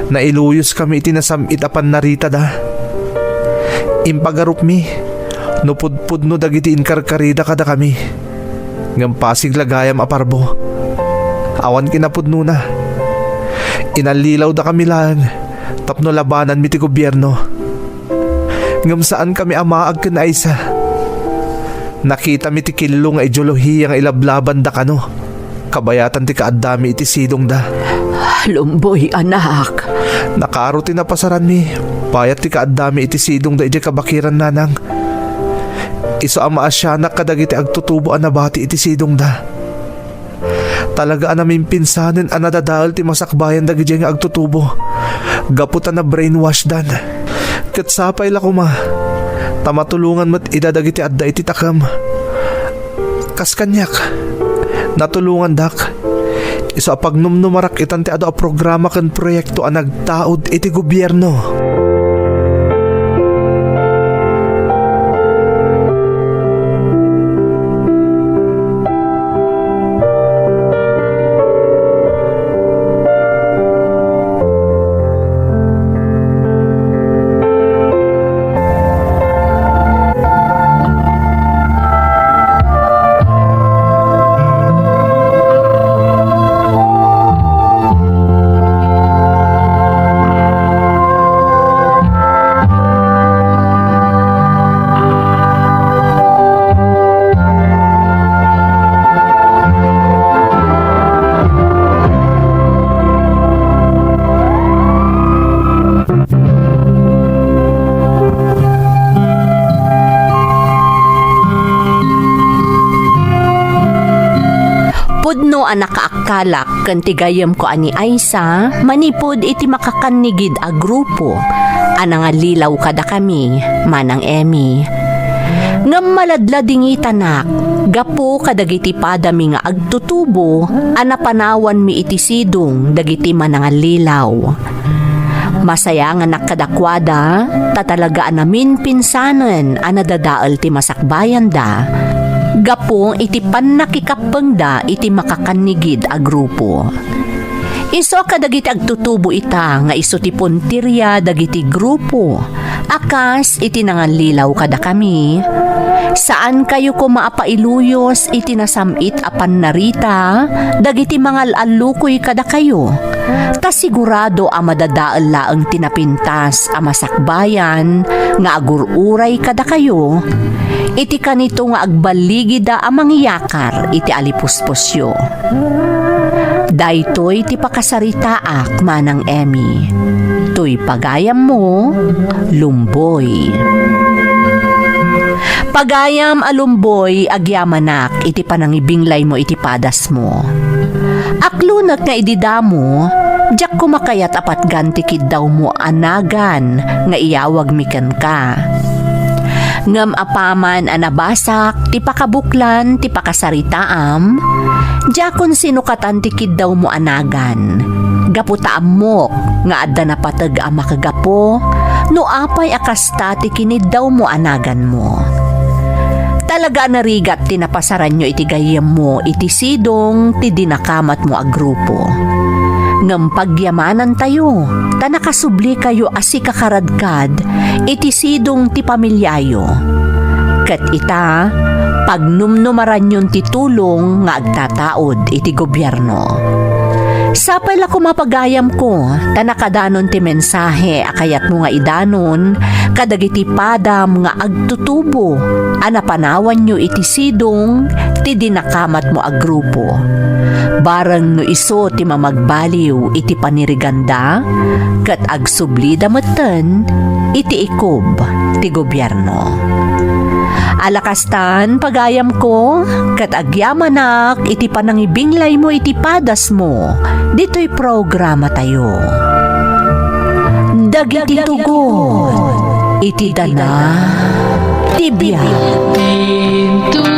Nailuyoskami iti nasam-it a pannaritada. Impagarupmi no pudpudno dagiti inkarkarida kadakami. Ngem pasig la gayam a parbo. Awan kinapudnona. Inallilawdakami laeng tapno labananmi ti gobierno. Ngem saankami a maag ken Aisa. Nakitami ti killo nga ideolohiya nga ilablabanda kano kabayatan ti kaaddami iti sidongda. Lumboy, anak. Nakaro ti napasaranmi, bayat ti kaaddami iti sidongda idiay kabakiran, nanang. Isu a maasianak kadagiti agtutubo a nabati iti sidongda. Talaga a namimpinsanen a nadadael ti masakbayan dagidiay nga agtutubo gapu ta na-brainwashdan. Ket sapay la koma ta matulongan met ida dagiti adda iti takem. Kas kaniak, natulongandak. Isu a pagnumnumarak itan ti adu a programa ken proyekto a nagtaud iti gobierno. Pudno a nakaakkalak ken ti gayyemko a ni Aisa manipud iti makakannigid a grupo a nangallilaw kadakami, Manang Emmy. Ngem maladladingitanak gapu kadagiti padami nga agtutubo a napanawanmi iti sidong dagiti manangallilaw. Masayanganak kadakuada, ta talaga a naminpinsanen a nadadael ti masakbayanda gapu iti pannakikappengda iti makakannigid a grupo. Isu a kadagiti agtutubo ita nga isu ti puntiria dagiti grupo a kas iti nangallilaw kadakami. Saankayo koma a pailuyos iti nasam-it a pannarita dagiti mangal-allukoy kadakayo, ta sigurado a madadael laeng ti napintas a masakbayan nga agur-uray kadakayo iti kanito nga agballigida a mangyakar iti alipusposyo. Daytoy ti pakasaritaak, Manang Emmy. Toy pagayammo, Lumboy. Pagayam a Lumboy, agyamanak iti panangibinglaymo iti padasmo. Aklonek nga idi damo, diak koma kayat a patgan ti kiddawmo a nagan nga iyawagmi kenka. Ngem apaman a nabasak ti pakabuklan ti pakasaritaam, diakon sinukatan ti kiddawmo a nagan, gapu ta ammok nga adda napateg a makagapu no apay a kasta ti kiniddawmo a naganmo. Talaga a narigat ti napasaranyo iti gayyemmo iti sidong ti dinakamatmo a grupo. Ngem pagyamanantayo, ta nakasublikayo a sikakaradkad iti sidong ti pamiliayo. Ket ita, pagnumnumaranyon ti tulong nga agtataud iti gobierno. Sapay la koma pagayamko, ta nakadanon ti mensahe a kayatmo nga idanon kadagiti padam nga agtutubo a napanawanyo iti sidong ti dinakamatmo a grupo. Bareng no isu ti mamagbaliw iti paniriganda, ket agsublida metten iti ikub ti gobierno. Alakastan, pagayamko, ket agyamanak iti panangibinglaymo iti padasmo ditoy programatayo. Dagiti tugon iti dana ti biag. Ditoy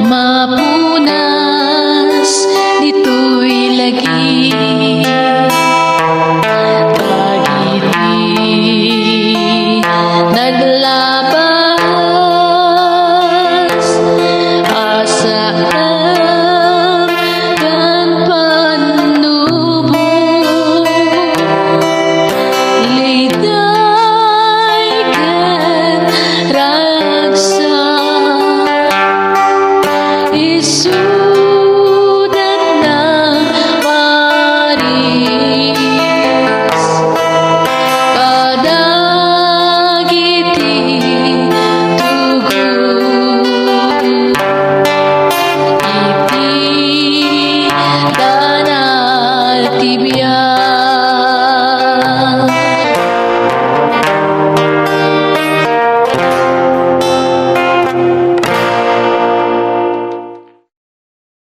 mapunas, ditoy lagi. Dagiti naglabas a saan ken pannubo, liday ken ragsak, isu